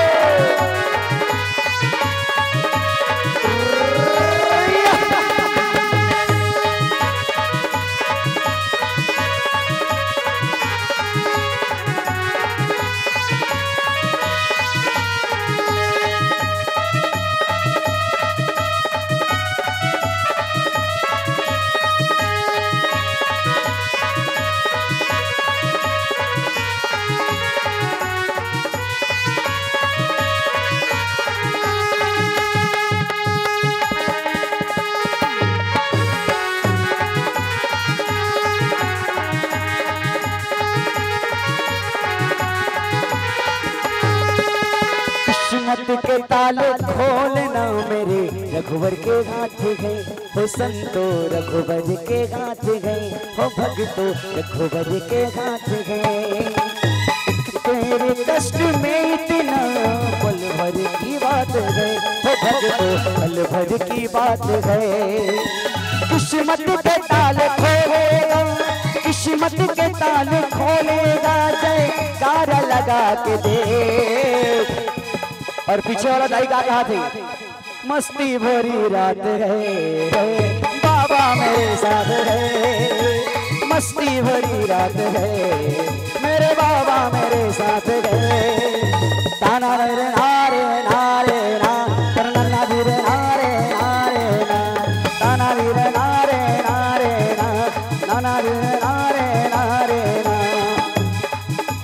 किस्मत के ताले खोलना मेरे रघुवर के हाथ है, हो संतो रघुवर के हाथ है, हो भक्तो रघुवर के हाथ है। तेरे कष्ट में इतना पल भर की बात है, हो भक्तो पल भर की बात है। किस्मत के ताले खोलेगा, किस्मत के ताले खोलेगा, जयकारा लगा के दे। और पीछे वाला दाई का कहा थे, मस्ती भरी रात है, बाबा मेरे साथ है। मस्ती भरी रात है, मेरे बाबा मेरे साथ है। ताना रे नारे नारे ना, ताना रे नारे नारे ना, ताना रे नारे नारे ना, नाना रे नारे नारे ना।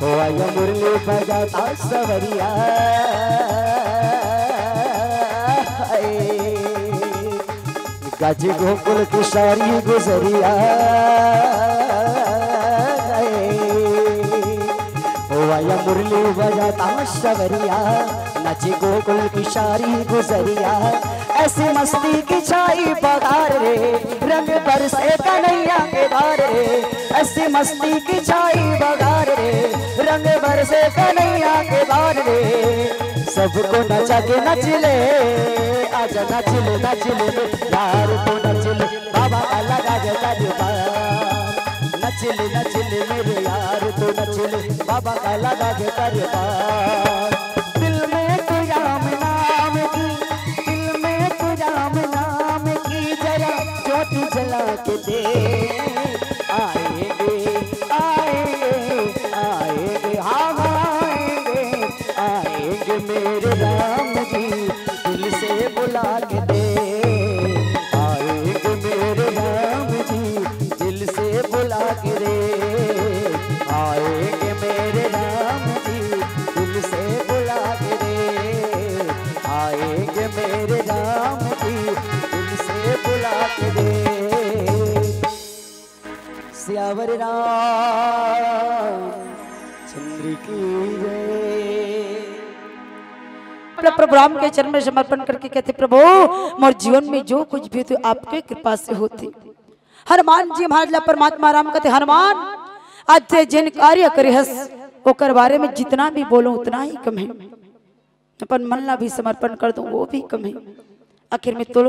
हो आया मुरली बजाता सवरिया, हाय। गाजी गोकुल की सारी गुजरिया, हाय। हो आया मुरली बजाता सवरिया, नाची गोकुल की सारी गुजरिया। ऐसी मस्ती की छाई बहार रे, रंग बरसे कन्हैया के द्वार रे। ऐसी मस्ती की छाई बहार रे, रंग बरसे कन्हैया के द्वार रे। सबको नचा के नच ले, आजा नच ले, नच ले, यार तू नच ले, बाबा का लगा के दरबार। नच ले, नच ले मेरे यार तू नच ले, बाबा का लगा के दरबार। दिल में तो राम नाम की, दिल में तो राम नाम की जरा ज्योत जला के दे। आएंगे, आएंगे, आएंगे, हाँ, हाँ, आएंगे, आएंगे मेरे राम जी, दिल से बुला के दे। आएंगे मेरे राम जी, दिल से बुला के दे। आएंगे मेरे राम जी, दिल से बुला के दे। आएंगे मेरे राम जी, दिल से बुला के दे। सियावर राम चंद्र अपना प्रभु राम के चरण में समर्पण करके कहते, "प्रभु, मोर जीवन में जो कुछ भी होते, आपके कृपा से होते।" हनुमान जी महाराज ला परमात्मा राम कहते, "हनुमान, आज ते जेन कार्य करे हस, ओकर बारे में जितना भी बोलूं, उतना ही कम है। अपन मन ला भी समर्पण कर दूं, वो भी कम है। आखिर में तो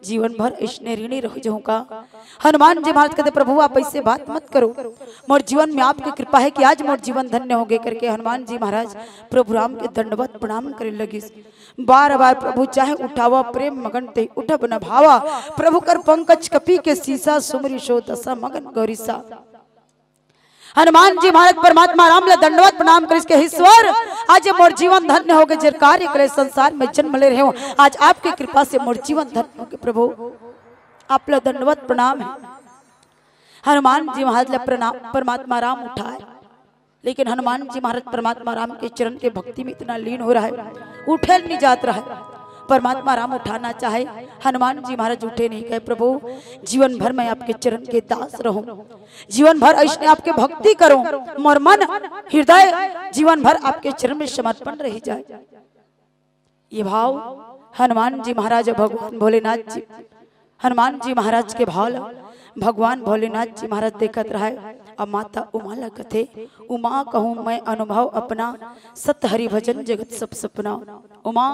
जीवन भर अइसने ऋणी रह जाऊं का?" हनुमान जी महाराज कहते, "प्रभु, आप ऐसे बात मत करो, मोर जीवन में आपकी कृपा है कि आज मोर जीवन धन्य हो गए," करके हनुमान जी महाराज प्रभु राम के दंडवत प्रणाम करे लगिस। बार बार प्रभु चाहे उठावा, प्रेम मगन ते उठब न भावा, प्रभु कर पंकज कपि के सीसा, सुमरि सो दसा मगन गौरीसा। हनुमान जी महाराज परमात्मा राम ला दंडवत प्रणाम करिस के, "हे ईश्वर, आज ये मोर जीवन धन्य हो गए, जे कार्य करे संसार में जन्म ले रहे हो, आज आपके कृपा से मोर जीवन धन्य हो गए प्रभु, आप ला दंडवत प्रणाम है।" हनुमान जी महाराज ला प्रणाम, परमात्मा राम उठाए, लेकिन हनुमान जी महाराज परमात्मा राम के चरण के भक्ति में इतना लीन हो रहा है, उठे नहीं जात रहा है। परमात्मा राम उठाना चाहे, हनुमान जी महाराज उठे नहीं, कहे, "प्रभु, जीवन भर मैं आपके चरण के दास रहूं, जीवन भर अइसने आपके भक्ति करूं, मोर मन हृदय जीवन भर आपके चरण में समर्पण रह जाए।" ये भाव हनुमान जी महाराज और भगवान भोलेनाथ जी, हनुमान जी महाराज के भाव ला भगवान भोलेनाथ जी महाराज देखत रहे। अब माता उमा ला कथे, "उमा कहूँ मैं अनुभव अपना, सत हरि भजन जगत सब सपना।" उमा,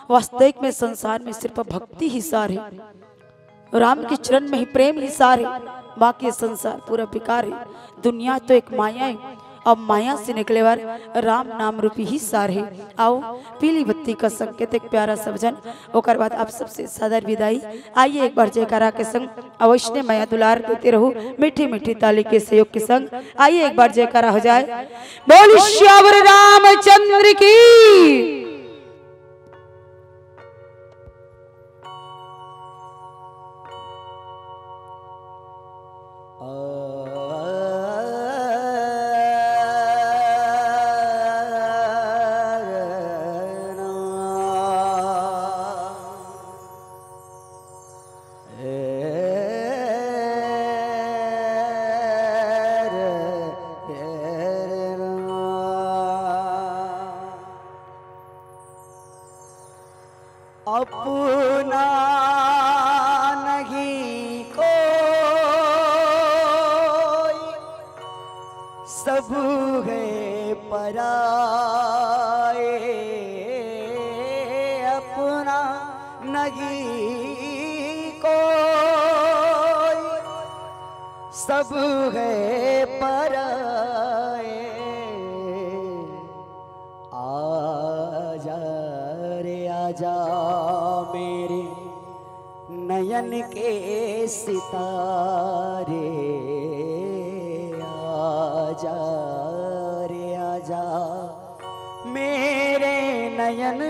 वास्तविक में संसार में सिर्फ भक्ति ही सार है, राम के चरण में ही प्रेम ही सार है, बाकी संसार पूरा बेकार है। दुनिया तो एक माया है, अब माया से निकले बर राम नाम रूपी ही सार है। आओ, पीली बत्ती का संकेत एक प्यारा सा भजन, ओकर बाद आप सबसे सादर विदाई। आइए एक बार जयकारा के संग अवश्य मया दुलार देते रहो, मीठी मीठी ताली के सहयोग के संग। आइए एक बार जयकारा हो जाए। बोल सियावर रामचंद्र की। अपना नहीं कोई, सब है पराए। अपना नहीं कोई, सब है पराए। आजा रे आजा मेरे नयन के सितारे, आजा रे आजा मेरे नयन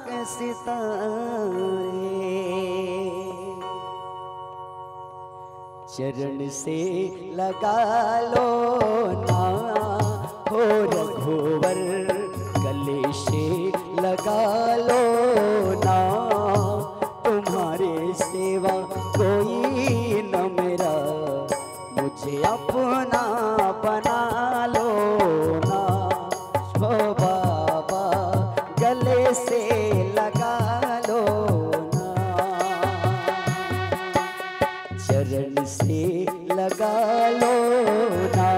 के सितारे। चरण से लगा लो ना हो रघुवर, गले से लगा लो ना, तुम्हारे सेवा कोई न मेरा, मुझे अपना बना लो ना। हो बाबा, गले से लगा लो ना, चरण से लगा लो ना,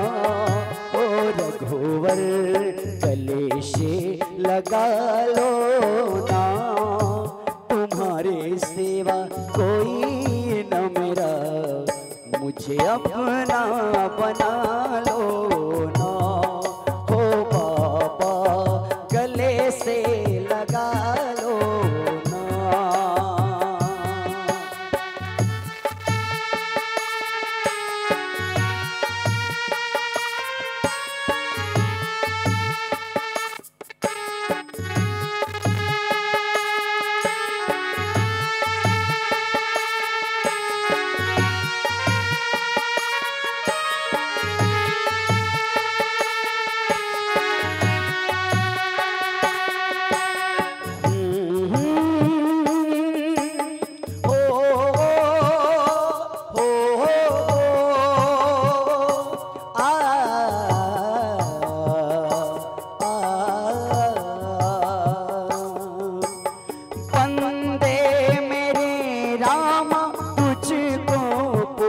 ओ रघुवर, गले से लगा लो ना, तुम्हारे सेवा कोई न मेरा, मुझे अपना बना लो ना, हो बाबा, गले से लगा लो ना।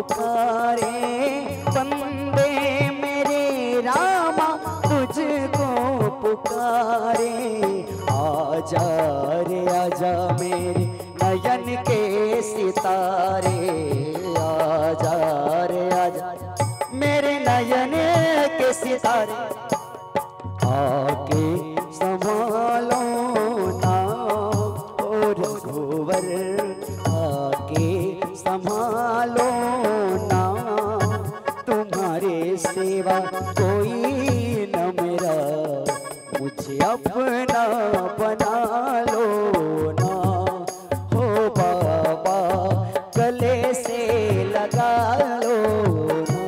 पुकारे, बंदे मेरे रामा तुझको पुकारे। आजा रे आजा मेरे नयन के सितारे, आजा रे आजा मेरे नयन के सितारे। आके संभालो ना ओ रघुवर, आके संभालो ना, तुम्हारे सिवा कोई न मेरा, मुझे अपना बना लो ना। हो बाबा, गले से लगा लो ना।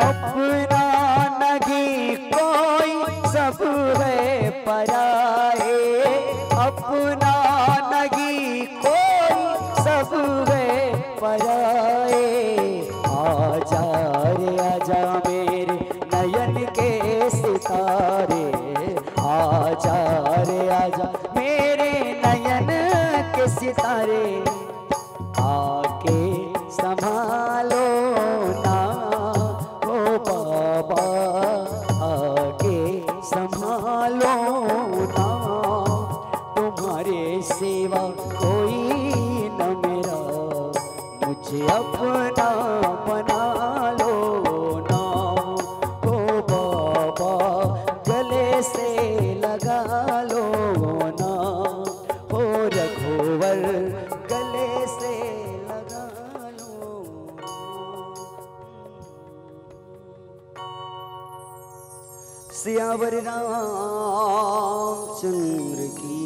अपना नहीं कोई, सब है पराए। अपना नहीं कोई, सब है पराए। आजा रे आजा मेरे नयन के सितारे, आजा रे आजा मेरे नयन के सितारे। आके संभालो ना ओ बाबा, आके संभालो ना, तुम्हारे सिवा कोई न मेरा, मुझे अपना बना लो ना। ओ बाबा, गले से लगा लो ना, ओ रघुवर, गले से लगा लो। सियावर रामचंद्र की